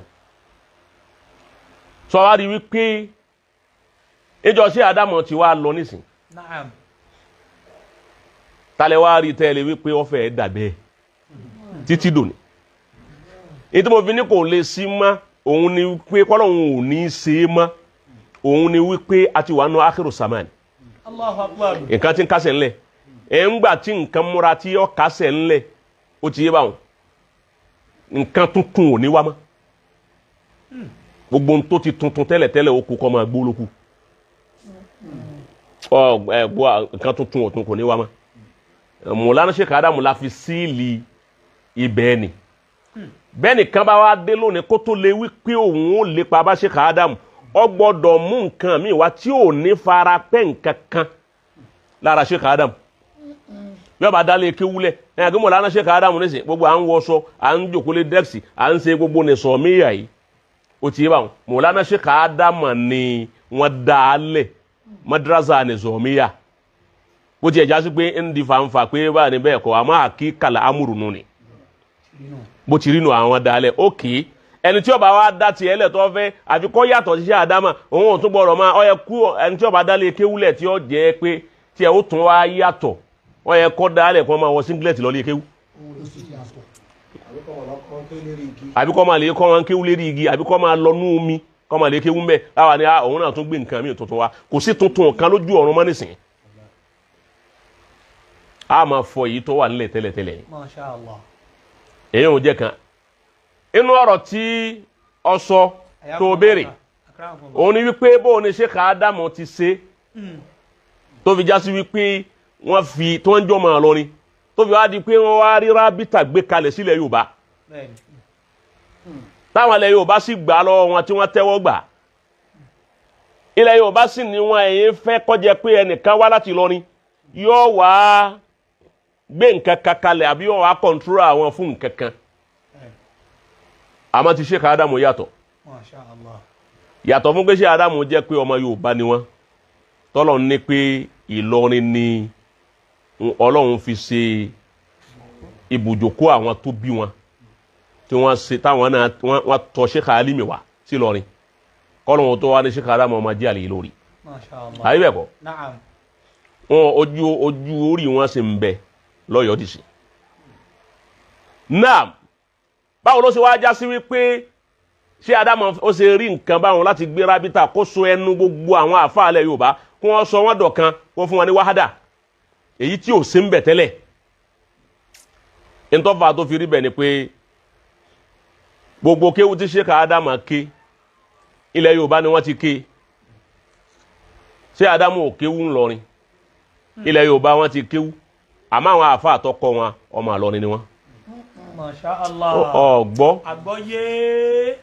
Sọ wá rí wípé ìjọ sí Ádámù ti wá lọ nísìn. Naam. Talẹ̀ wá rí tẹ́lẹ̀ wípé ó fẹ́ dàbẹ́ títí dòní. Ètò mo fi ní kò lè sí mọ́ òun ni wípé kọ́lọ́hún ò ní í ṣe é mọ́, òun ni wípé a ti wà nù akhiru samani. Allahu Akbar. Nǹkan tí ń kásẹ̀ ńlẹ̀ ẹ̀ ń gbà tí nǹkan múra tí ó kásẹ̀ ńlẹ̀, ó ti yé báwọn, nǹkan tuntun ò ní wá mọ́. Gbogbo ohun tó ti tuntun tẹ́lẹ̀tẹ́lẹ̀ ó kú kọ́ máa gbó lóku. Ọ ẹ gbọ́, nǹkan tuntun ò tún kò ní wá mọ́. Mọ̀lánà Sheikh Adamu la fi síìlì ibẹ̀ ni. Bẹ́ẹ̀ nìkan bá wá dé lónìí kó tó lè wí pé òun ó lépa bá Sheikh Adamu, ó gbọ́dọ̀ mú nǹkan míì wá tí ò ní fara pẹ́ nǹkan kan lára Sheikh Adamu. Bí ọba dálé kéwúlẹ̀ ẹ̀ àgbẹ̀ Mọ̀lánà Sheikh Adamu nísìn, gbogbo à ń wọṣọ, à ń jòkólé dẹ́ksì, à ń ṣe gbogbo nìsọ̀ míyà yìí, ó ti yé báwọn. Mọ̀lánà Sheikh Adamu ni wọ́n dá a lẹ̀ madrasa nìsọ̀ míyà. Bó tiẹ̀ já sí pé ń di fanfa pé báyìí ni bẹ́ẹ̀ kọ́, àmọ́ àkíkàlà amúrùnú ni bó ti rí nu àwọn dalẹ̀. Ókè, ẹni tí ó bá wá dá tiẹ̀ lẹ̀ tó fẹ́ àfi kọ́ yàtọ̀ ṣiṣẹ́ àdámà, òun ò tún gbọ́dọ̀ máa ọ yẹ kú. Ẹni tí ó bá dálé kéwúlẹ̀ tí ó jẹ́ pé tí ẹ ó tún wá yàtọ̀, ọ yẹ kọ́ dálẹ̀ kó máa wọ singlet lọ lé kéwú, àbí kọ́ máa lè kọ́ wọn kéwú lérí igi, àbí kọ́ máa lọ nú omi kọ́ máa lè kéwú mbẹ́. Láwa ni òun náà tún gbé nǹkan míì tuntun wá. Kò sí tuntun kan lójú ọ̀run mọ́ nísìnyí. A máa fọ èyí tó wà nílẹ̀ tẹ́lẹ̀tẹ́lẹ̀. Masha Allah. Èyí ò jẹ́ kan inú ọ̀rọ̀ tí ọ sọ tó béèrè, òun ni wípé bóun ni Sheikh Adamu ti ṣe tó fi já sí wípé wọ́n fi tó ń jọ máa lọ ni tó fi wá di pé wọ́n wá rí rábìtà gbé kalẹ̀ sílẹ̀ Yorùbá, táwọn ilẹ̀ Yorùbá sì gbà lọ́wọ́ wọn tí wọ́n tẹ́wọ́ gbà. Ilẹ̀ Yorùbá sì ni wọn ẹ̀yìn fẹ́ kọjá pé ẹnìkan wá láti Ìlọrin yóò wá gbé nǹkan kan kalẹ̀ àbí yóò wá kọ̀ǹtúrò àwọn fún nǹkan kan. Àmọ́ ti Sheikh Adamu yàtọ̀. Masha Allah. Yàtọ̀ fún pé Sheikh Adamu jẹ́ pé ọmọ Yorùbá ni wọ́n, tọ́lọ̀ ní pé Ìlọrin ni Ọlọ́run fi ṣe ibùjókòó àwọn tó bí wọn, tí wọ́n ṣe táwọn náà wọ́n tọ́ Sheikh Alimi wá sí Ìlọrin, kọ́lọ́hún tó wá ní Sheikh Adamu ọmọ jẹ́ àlè lórí. Masha Allah. Àyè bẹ́ẹ̀ kọ́? Naam. Wọn ojú orí wọn sì ń bẹ lọ́yọ̀ọ́ dì sí. Naam, báwo ló ṣe wá já sí wípé ṣé Adamu ó ṣe rí nǹkan báwọn láti gbé rábítà kó so ẹnu gbogbo àwọn àfáàlẹ̀ Yorùbá kó wọ́n sọ wọ́n dọ̀kan, kó fún wọn ní wàhádà èyí tí ò sí ń bẹ̀ tẹ́lẹ̀? Ntọ́fà tó fi rí bẹ̀ ni pé gbogbo kéwú tí Sheikh Adamu ké ilẹ̀ Yorùbá ni wọ́n ti ké. Ṣé Adamu ò kéwú ńlọrin? Ilẹ̀ Yorùbá wọ́n ti kéwú, àmọ́ àwọn àfáà tó kọ́ wọn ọmọ Ìlọrin ni wọ́n. Masha Allah. Ọ̀gbọ́. Àgbọ́yé.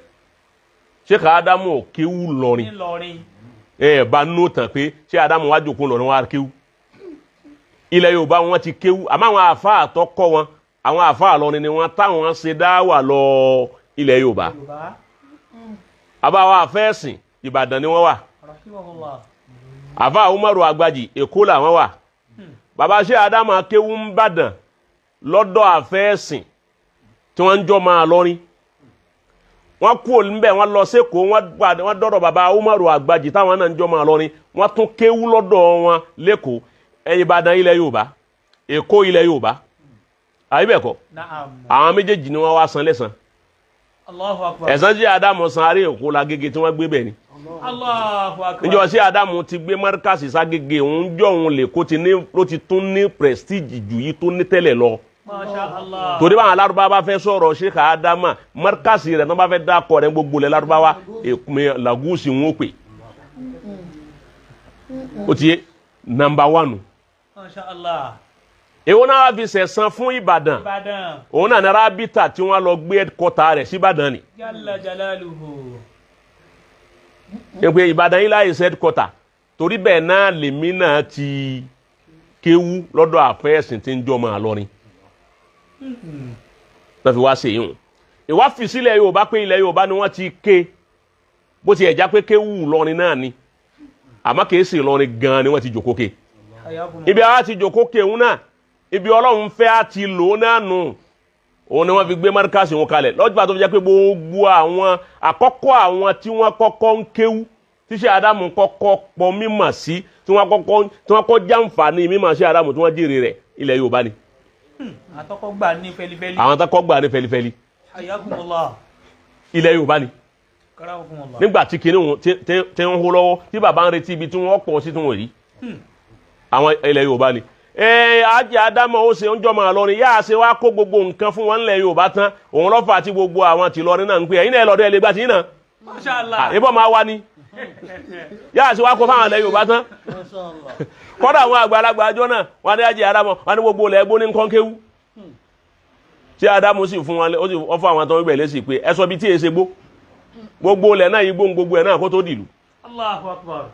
Sheikh Adamu ò kéwú ńlọrin. Ńlọrin. Ẹ bá nù tán pé ṣé Adamu wá jòkó ńlọrin wá kéwú. Ilẹ̀ Yorùbá wọ́n ti kéwú, àmọ́ àwọn àfáà tó kọ́ wọn àwọn àfáà Ìlọrin ni wọ́n táwọn ṣe dáwà lọ ilẹ̀ Yorùbá. Àbáwọ̀ àfẹ́sìn Ìbàdàn ni wọ́n wà. Rahimahullah. Àfáà Umaru Agbaji Èkó làwọn wà. Bàbá ṣé Adamu akéwú ń bàdàn lọ́dọ̀ àfẹ́sìn tí wọ́n ń jọ máa lọ́rin. Wọ́n kú níbẹ̀, wọ́n lọ sẹ́kọ̀ọ́, wọ́n dọ́dọ̀ bàbá Umaru Agbaji táwọn náà ń jọ máa lọ́rin. Wọ́n tún kéwú lọ́dọ̀ wọn lẹ́kọ̀ọ́. Ìbàdàn ilẹ̀ Yorùbá, Èkó ilẹ̀ Yorùbá. Àbí bẹ́ẹ̀ kọ́? Naam. Àwọn méjèèjì ni wọ́n wá san lẹ́san. Allahu akbar. Ẹ̀san tí Ádámù san aré Èkó l'Agége tí wọ́n gbé bẹ̀ ni. Allahu akbar. Níjọ́ sí Ádámù ti gbé mọ́ríkàsì ságége òun jọ òun lè kó ti ní ló ti tún ní prestige jù yìí tó ní tẹ́lẹ̀ lọ. Masha Allah. Torí báwọn alárúbá bá fẹ́ sọ̀rọ̀ Sheikh Ádámà mọ́ríkàsì rẹ̀ tó bá fẹ́ dákọ̀ rẹ̀ gbogbo lẹ̀ lárúbáwá èkúnmẹ́ làgúsì ń ó pè. Ó ti yé nàmbà wánu. Masha Allah. Èwo náà wá fi sẹ̀san fún Ìbàdàn. Ìbàdàn. Òun náà ní rábítà tí wọ́n lọ gbé headquarter rẹ̀ sí Ìbàdàn ni. Jalla jalaluhu. Pé Ìbàdàn yìí láyé ṣe headquarter torí bẹ́ẹ̀ náà lèmi náà ti kéwú lọ́dọ̀ àfẹ́sìn tí ń jọ máa lọrin. Lọ́ fi wá ṣe yìí. Ìwá fi sílẹ̀ Yorùbá pé ilẹ̀ Yorùbá ni wọ́n ti ké bó ti ẹ̀já pé kéwú lọrin náà ni àmọ́ kìí ṣe Ìlọrin gan-an ni wọ́n ti jòkó ké. Ibi àwa ti jòkó ké òun náà ibi Ọlọ́run fẹ́ á ti lò ó náà nù. Òun ni wọ́n fi gbé mọ́ríkàsì wọn kalẹ̀ lọ́jọ́ tó fi jẹ́ pé gbogbo àwọn àkọ́kọ́ àwọn tí wọ́n kọ́kọ́ ń kéwú tíṣe Ádámù kọ́kọ́ pọ̀ mímọ̀ sí tí wọ́n kọ́ jàǹfààní mímọ̀ sí Ádámù tí wọ́n jèrè rẹ̀ ilẹ̀ Yorùbá ni. Àtọ́kọ́ gbà ní fẹlifẹli. Àwọn àtọ́kọ́ gbà ní fẹlifẹli. Hayyakumullah. Ilẹ̀ Yorùbá ni. Karakumullah. Nígbà tí kinní wọn ti ń hó lọ́wọ́ tí bàbá ń retí ibi tí wọ́n pọ̀ sí tí wọ́n rí. Àwọn ilẹ̀ Yorùbá ni. Ajé Ádámù ó ṣe ń jọmọ Ìlọrin yáa ṣe wá kó gbogbo nǹkan fún wọn nílẹ̀ Yorùbá tán òun lọ́fà àti gbogbo àwọn tìlọrin náà ń pè ẹ̀yin náà lọ́dọ̀ ẹ̀ lè gbà tí yín náà. Masha Allah. Ìbọn máa wá ni yáa ṣe wá kó fáwọn ilẹ̀ Yorùbá tán. Kọ́dà àwọn àgbàlagbà àjọ náà wọn ní ajé Ádámù wọn ní gbogbo ilẹ̀ ẹgbó ní nǹkan kéwú. Tí Ádámù sì fún wọn ó sì fún àwọn tó ń bẹ̀ lẹ́sìn pé ẹ sọ bí tí èsè gbó gbogbo ilẹ̀ náà igbó gbogbo ẹ̀ náà kó tó dìlú. Allahu akbar.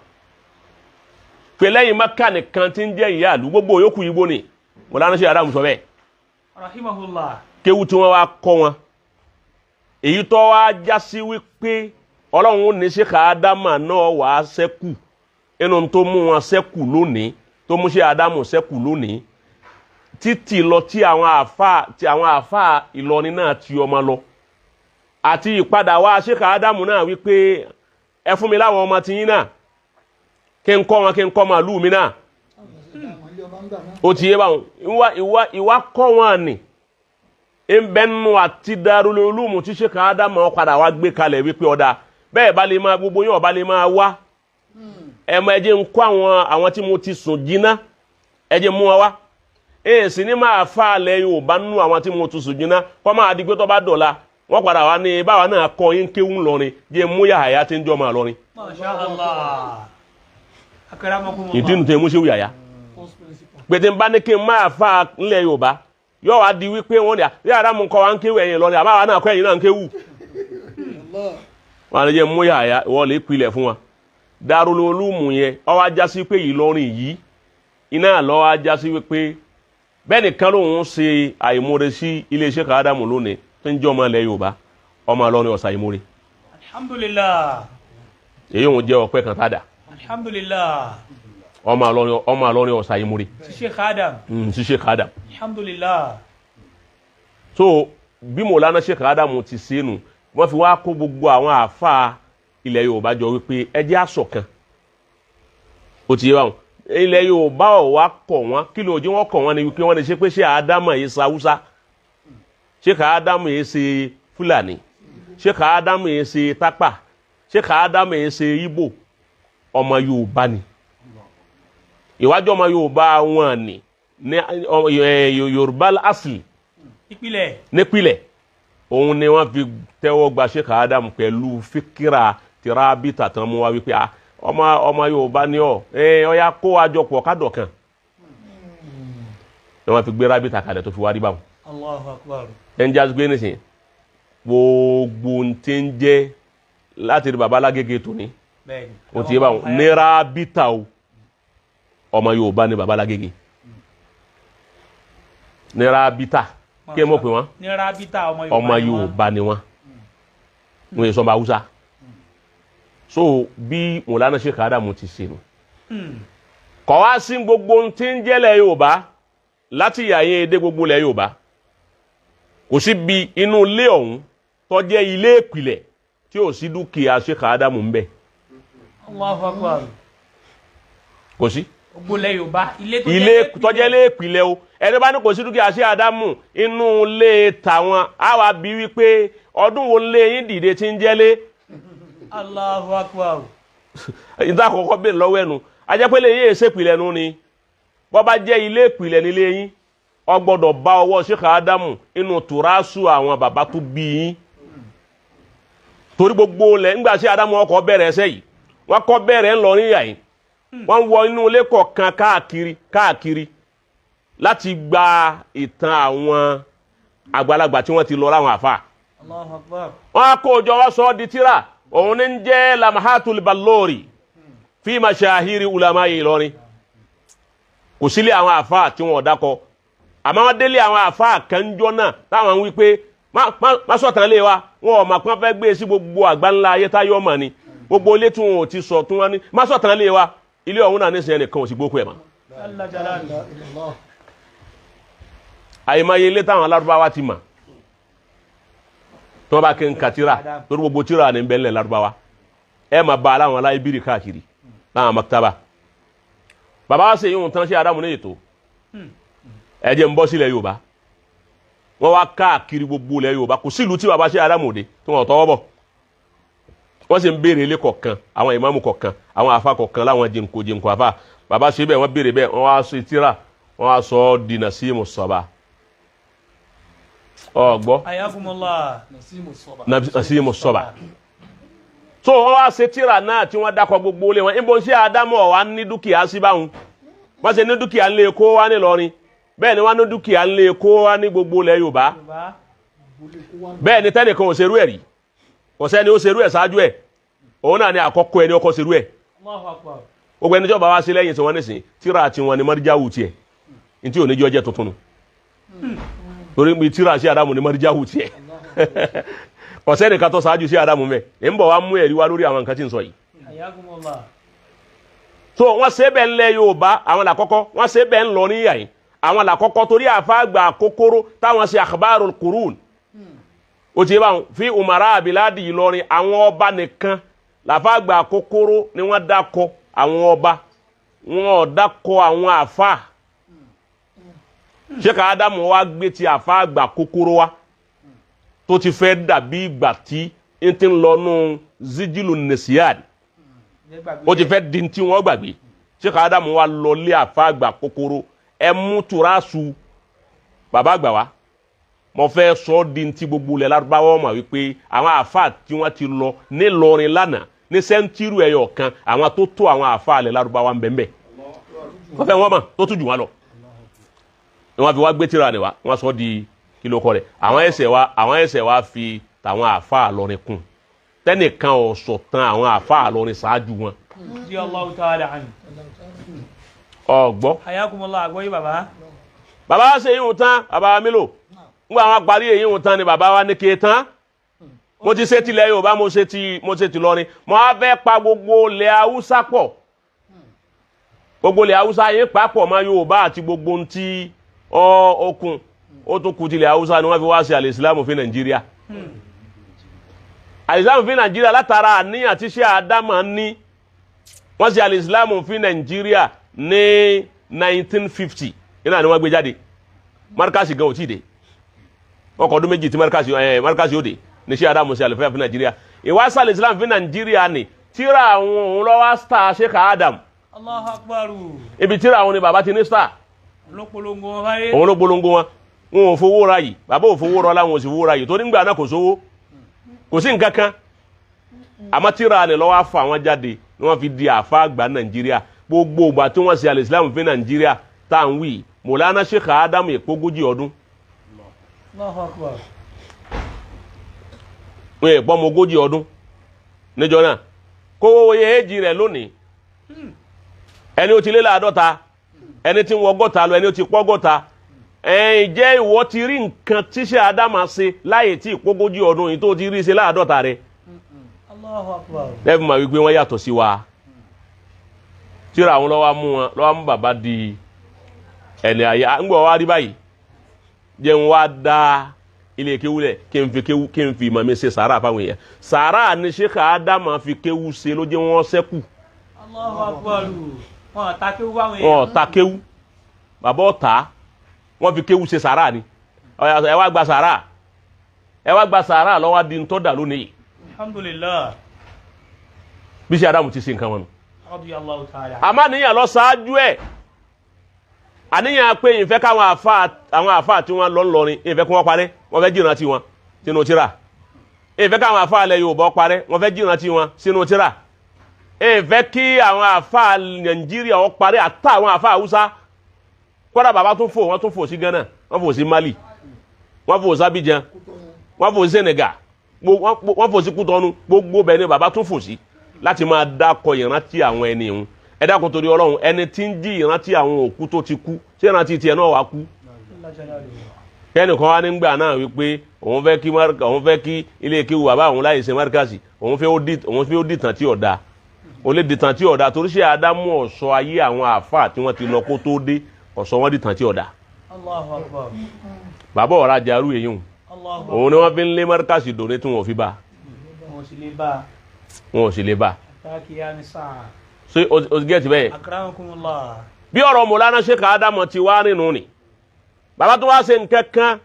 Pé lẹ́yìn Mákà nìkan tí ń jẹ́ ìyá àlú gbogbo yòókù igbó ni Mọ̀lánà sí Ádámù sọ bẹ́ẹ̀. Rahimahullah. Kéwú tí wọ́n wá kọ́ wọn èyí tó wá já sí wípé Ọlọ́run ní Sheikh Ádámù náà wà á sẹ́kù inú tó mú wọn sẹ́kù lónìí tó mú Sheikh Ádámù sẹ́kù lónìí títì lọ tí àwọn àáfàá Ìlọrin náà ti ọmọ lọ àti ìpadà wá Sheikh Ádámù náà wípé ẹ fún mi láwọn ọmọ tiyín náà kí n kọ́ wọn kí n kọ́ màlúù mi náà ó ti yé báwọn ìwà kọ́ wọn ni nbẹ́nu àti Darul Ulum tí Sheikh Ádámù padà wá gbé kalẹ̀ wípé ọ̀dà bẹ́ẹ̀ bá lè máa gbogbo yín ọ̀bá lè máa wá ẹ máa ẹ jẹ́ ń kó àwọn tí mo ti sùn jiná ẹ jẹ́ mú wọn wá èsì ní máa fa alẹ́ Yorùbá nínú àwọn tí mo ti sùn jiná kọ́ máa di pé tó bá dọ̀la wọ́n padà wá ní báwa náà kọ́ yín kéwú ńlọrin jẹ́ mú Yàhàyà tí ń jọ́ máa lọrin. Masha Allah. Akramakumullah. Ìdí nu tẹ mú ṣéwù Yàyà pété ń bá ní kí n máa fa ńlẹ̀ Yorùbá yóò wá di wípé wọ́n ní à bí Ádámù kọ́ wa ń kéwù ẹ̀yìn lọ́rin àbáwa náà kọ́ ẹ̀yìn náà ń kéwù. Wọ́n á lè jẹ́ mú Yàhàyà wọ́n lè pilẹ̀ fún wa. Darul Ulum yẹn ó wá já sí pé Ìlọrin yìí iná ló wá já sí wípé bẹ́ẹ̀ nìkan lòun ṣe àìmúre sí ilé Sheikh Ádámù lónìí tó ń jẹ́ ọmọ ilẹ̀ Yorùbá ọmọ Ìlọrin ọ̀sà ìmúre. Alhamdulillah. Èyí òun jẹ́ ọpẹ́ kan tá a dà. Alhamdulillah. Ọmọ Ìlọrin ọ̀sà ìmúre. Sí Sheikh Adam. Sí Sheikh Adam. Alhamdulillah. So bí Mọ̀lánà Sheikh Ádámù ti ṣe nù wọ́n fi wá kó gbogbo àwọn àáfàá ilẹ̀ Yorùbá jọ wípé ẹ jẹ́ àṣọ̀kan. Ó ti yé báwọn ilẹ̀ Yorùbá ò wá kọ̀ wọ́n kí ló jẹ́ wọ́n kọ̀ wọ́n ni wípé wọ́n lè ṣe pé ṣé Ádámù yìí ṣe Haúsá Sheikh Ádámù yìí ṣe Fúlàní Sheikh Ádámù yìí ṣe Tápà Sheikh Ádámù yìí ṣe Ìgbò ọmọ Yorùbá ni ìwájú ọmọ Yorùbá wọn ni ní Yorùbá asli nípìlẹ̀ òun ni wọ́n fi tẹ́wọ́ gba Sheikh Ádámù pẹ̀lú fíkìrà tìrábìtà tán mú wa wípé ọmọ Yorùbá ni ọ ọya kó àjọpọ̀ kádọ̀kan ni wọ́n fi gbé rábìtà kalẹ̀ tó fi wá rí báwọn. Allahu Akbar. Ẹ ń jásí pé nísìnyí gbogbo ń ti ń jẹ́ láti rí baba Alágége tòní o ti yé báwọn ní rábìtà o ọmọ Yorùbá ni baba Alágége ní rábìtà kí ẹ mọ̀ pé wọ́n ní rábìtà ọmọ Yorùbá ni wọ́n wọ́n yẹ sọmọ Haúsá. So bí Mọ̀lánà Sheikh Ádámù ti ṣe nù kọ̀ wá sí gbogbo ohun tí ń jẹ́lẹ̀ Yorùbá láti yàyẹn èdè gbogbo ilẹ̀ Yorùbá kò sí bí inú ilé ọ̀hún tó jẹ́ ilé ìpìlẹ̀ tí ò sí dúkìá Sheikh Ádámù ń bẹ. Allahu Akbar. Kò sí. Gbogbo ilẹ̀ Yorùbá ilé tó jẹ́ ilé ìpìlẹ̀ o Ẹni bá ní kò sí dúkìá sí Ádámù inú ilé tàwọn, á wá bí wípé ọdún wo lé yín dìde tí ń jẹ́lé. Allahu Akbar. Ìdá àkọ́kọ́ bèèrè lọ́wọ́ ẹnu ajẹ́pẹ́lẹ́ yìí èsè ìpìlẹ̀ nu ni. Bọ́ bá jẹ́ ilé ìpìlẹ̀ nílé yín, ọ gbọ́dọ̀ bá ọwọ́ Sheikh Ádámù inú tùrásù àwọn bàbá tó bí yín. Torí gbogbo lẹ̀ ńgbà sí Ádámù ọkọ̀ bẹ̀rẹ̀ ẹsẹ̀ yìí, wọ́n kọ́ bẹ̀rẹ̀ ńlọ níyà yìí, wọ́n wọ inú ilé kọ̀ọ̀kan káàkiri káàkiri láti gba ìtàn àwọn àgbàlagbà tí wọ́n ti lọ láwọn àfa. Allahu Akbar. Wọ́n á kó òjò wọ́n sọ ọ́ di tíra. Òun ní ń jẹ́ Lamahatul Balori fi mashahiri ulama Ìlọrin. Kò sílé àwọn àfa tí wọ́n dákọ, àmọ́ wọ́n délé àwọn àfa kanjọ́ náà táwọn ń wí pé má sọ̀tàn lé wa. Wọn ò mà pọ́n fẹ́ gbé sí gbogbo àgbáńlá ayé táyọ̀ mọ̀ ni. Gbogbo ilé tí wọn ò ti sọ tún wọn ní má sọ̀tàn lé wa. Ilé ọ̀hún náà nísìnyẹn nìkan ò sì gbókù ẹ̀ mọ́. Àyèmáyé ilé táwọn alárúbáwá ti mọ̀ tí wọ́n bá kí n ka tíra, lórí gbogbo tíra ní bẹ́ẹ̀ lẹ̀ lárúbáwá, ẹ máa ba aláwọn aláìbírì káàkiri láwọn maktaba. Bàbá wa ṣe ìhun tán ṣe Ádámù ní ètò ẹ jẹ́ ń bọ́ sílẹ̀ Yorùbá. Wọ́n wá káàkiri gbogbo ilẹ̀ Yorùbá, kò sílùú tí bàbá ṣe Ádámù òde tí wọ́n tọwọ́ bọ̀. Wọ́n sì ń béèrè ilé kọ̀ọ̀kan, àwọn ìmáàmù kọ̀ọ̀kan, àwọn àfa kọ̀ọ̀kan, láwọn jìnkò jìnkò àfa. Bàbá ṣe bẹ́ẹ̀, wọ́n béèrè bẹ́ẹ̀, wọ́n wá ṣe tíra, wọ́n wá sọ ọ́ di Nasimu Sọba. Ọgbọ́ Nasimu Sọba. So wọ́n wá ṣe tíra náà tí wọ́n dákọ̀ gbogbo ilé wọn. Ibo ṣe Ádámù ọ̀wá ní dúkìá sí báwọn. Wọ́n ṣe ní dúkìá ńlẹ̀ kó wá nílọrin. Bẹ́ẹ̀ ni wọ́n ní dúkìá ńlẹ̀ kó wá ní gbogbo ilẹ̀ Yorùbá. Bẹ́ẹ̀ ni tẹ́nìkan ò ṣerú ẹ̀ rí. Kò sẹ́ni ó ṣerú ẹ̀ ṣáájú ẹ̀. Òun náà ni àkọ́kọ́ ẹni ọkọ̀ ṣerú ẹ̀. Gbogbo ẹni tí ó bá wá sí lẹ́yìn tí wọ́n nísìn, tíra tí wọ́n ni mọ́ríjáwù tiẹ̀. Ní tí ò ní jẹ́ ọjẹ́ tuntun nù. Torí mi tíra sí Ádámù ni mọ́ríjáwù tiẹ̀. Kò sẹ́ni ká tó ṣáájú sí Ádámù mẹ́. Ń bọ̀ wá mú ẹ̀rí wá lórí àwọn nǹkan tí ń sọ yìí. So wọ́n ṣe bẹ́ẹ̀ ńlẹ̀ Yorùbá, àwọn làkọ́kọ́. Wọ́n ṣe bẹ́ẹ̀ ńlọ níyà yìí, àwọn làkọ́kọ́. Torí àfáàgbà kókóró táwọn ṣe akhbarul qurun. Ó ti bá wọn fi umara abiladi Ìlọrin, àwọn ọba nìkan làfáàgbà kókóró ni wọ́n dákọ. Àwọn ọba wọn ò dákọ àwọn àfáà. Sheikh Ádámù wa gbé ti àfáàgbà kókóró wa tó ti fẹ́ dàbí ìgbà tí n ti ń lọ nù zijilu nesiad. Ó ti fẹ́ di tí wọ́n gbàgbé. Sheikh Ádámù wa lọ lé àfáàgbà kókóró, ẹ mú turasu bàbá àgbà wa, mo fẹ́ sọ ọ́ di ti gbogbo ilẹ̀ Lárúbáwá mọ̀ wípé àwọn àfáà tí wọ́n ti lọ nílọrin lánàá ní sẹ́ńtírù ẹ̀yọ̀ kan, àwọn tó tó àwọn àfáà ilẹ̀ Lárúbáwá ń bẹ̀ńbẹ̀. Wọ́n fẹ́ wọ́n mọ̀ tó tún jù wọ́n lọ. Ni wọ́n fi wá gbé tíra ni wa, wọ́n sọ di kí ló kọ rẹ̀. Àwọn ẹsẹ̀ wa fi tàwọn àfáà lọrin kún. Tẹ́nìkan ò sọ̀tàn àwọn àfáà lọrin ṣáájú wọn. Ọ̀gbọ́. Hayakumullah, àgbọ́yé bàbá. Bàbá wa ṣe yíwùn tán, bàbá wa mélòó. Ngbà wọn parí èyí ń tán ni bàbá wa ní ké tán. Mo ti ṣe tilẹ̀ Yorùbá, mo ṣe ti lọrin. Mo á fẹ́ pa gbogbo ilẹ̀ Haúsá pọ̀. Gbogbo ilẹ̀ Haúsá yín papọ̀ mọ́ Yorùbá àti gbogbo ohun tí okun ó tún kù tilẹ̀ Haúsá ni wọ́n fi wá ṣe àlìsílámù fi Nàìjíríà. Àlìsílámù fi Nàìjíríà látara àníyàn tí ṣé Ádámù ní. Wọ́n ṣe àlìsílámù fi Nàìjíríà ní 1950. Iná ni wọ́n gbé jáde. Márkàsì gan ò tí ì dé. Ọkọ̀ ọdún méjì tí Márkàsì ó dé ní ṣé Ádámù ṣe àlùfáà fún Nàìjíríà. Ìwásàlẹ̀ Islam fún Nàìjíríà ni tíra àwọn òun lọ́wọ́ star Sheikh Adam. Allahu Akbar. Ibi tíra àwọn ni bàbá ti ní star. Òun ló polongo wọn. Wọn ò fowó ra yìí, bàbá ò fowó rọlá, wọn ò sì fowó ra yìí torí ńgbà náà kò sówó, kò sí nǹkan kan. Àmọ́ tíra ni lọ́wọ́ fà wọ́n jáde ni wọ́n fi di àfa àgbà Nàìjíríà. Gbogbo ìgbà tí wọ́n ṣe àlè Islam fún Nàìjíríà tá à ń wí, Mọ̀lánà Sheikh Ádámù ìpógójì ọdún. Wọ́n yẹ pọ́nmọ ogójì ọdún níjọ náà. Kówó oyè èjì rẹ̀ lónìí. Ẹni ó ti lé láàdọ́ta, ẹni tí ń wọ ọgọ́ta lọ, ẹni ó ti pọ́ ọgọ́ta. Ẹ̀yin jẹ́ ìwọ ti rí nǹkan tíṣẹ́ Ádámù ṣe láyè tí ìpógójì ọdún yìí tó ti rí ṣe láàdọ́ta rẹ̀. Lẹ́fù máa wípé wọ́n yàtọ̀ sí wa. Tíra àwọn lọ́wọ́ mú wọn, lọ́wọ́ mú bàbá di ẹni àyà. Ńgbọ̀ wá rí báyìí. Jẹun wá dá ilé kéwú lẹ̀ kí n fi kéwú, kí n fi ìmọ̀ mi ṣe sàárà fáwọn èèyàn. Sàárà ni Sheikh Ádámù fi kéwú ṣe ló jẹ́ wọ́n ṣẹ́kù. Allahu Akbar. Wọn ò ta kéwú fáwọn èèyàn. Wọn ò ta kéwú. Bàbá ọ̀tá. Wọ́n fi kéwú ṣe sàrà ni. Ẹ wá gba sàrà, ẹ wá gba sàrà lọ́wọ́ di ntọ́ dà lónìí. Alhamdulillah. Bí ṣe Adamu ti ṣe nǹkan wọn nù. Radiyallahu ta'ala. Àmọ́ àníyàn lọ ṣáájú ẹ̀. Àníyàn pé ìfẹ́ káwọn àfa tí wọ́n lọ ńlọrin, ìfẹ́ kí wọ́n parẹ́, wọ́n fẹ́ jìnnà tí wọn sínú tírà. Ìfẹ́ káwọn àfa ilẹ̀ Yorùbá parẹ́, wọ́n fẹ́ jìnnà tí wọn sínú tírà. Ìfẹ́ kí àwọn àfa Nàìjíríà ó parẹ́ àtà àwọn àfa Haúsá. Kódà bàbá tún fò, wọ́n tún fò sí Ghana, wọ́n fò sí Mali, wọ́n fò sí Abidjan, wọ́n fò sí Senegal, wọ́n fò sí Kútọ́nù, gbogbo bẹ́ẹ̀ ni bàbá tún fò sí láti máa dákọ ìrántí àwọn ẹni ìhun. Ẹ dákun torí Ọlọ́run, ẹni tí ń jí ìrántí àwọn òkú tó ti kú, ṣé ìrántí tiẹ̀ náà wá kú? Kẹ́nìkan wá nígbà náà wípé òun fẹ́ kí ilé kéwú bàbá òun láyè ṣe márkàsì, òun fẹ́ ó dìtàn tí ọ̀dà. Ó lè dìtàn tí ọ̀dà torí ṣé Ádámù ọ̀sọ́ ayé àwọn àáfàá tí wọ́n ti lọ kó tó dé, ọ̀sọ́ wọn dìtàn tí ọ̀dà. Allahu Akbar. Bàbá ọ̀rá jarú èyí hùn. Òun ni wọ́n fi ń lé márkàsì dòní tí wọ́n fi bá. Wọn ò sì lè bá. So o gẹ́tì bẹ́ẹ̀. Akramakumullah. Bí ọ̀rọ̀ Mọ̀lánà Sheikh Ádámù ti wá nínú ni. Bàbá tó wá ṣe nǹkan kan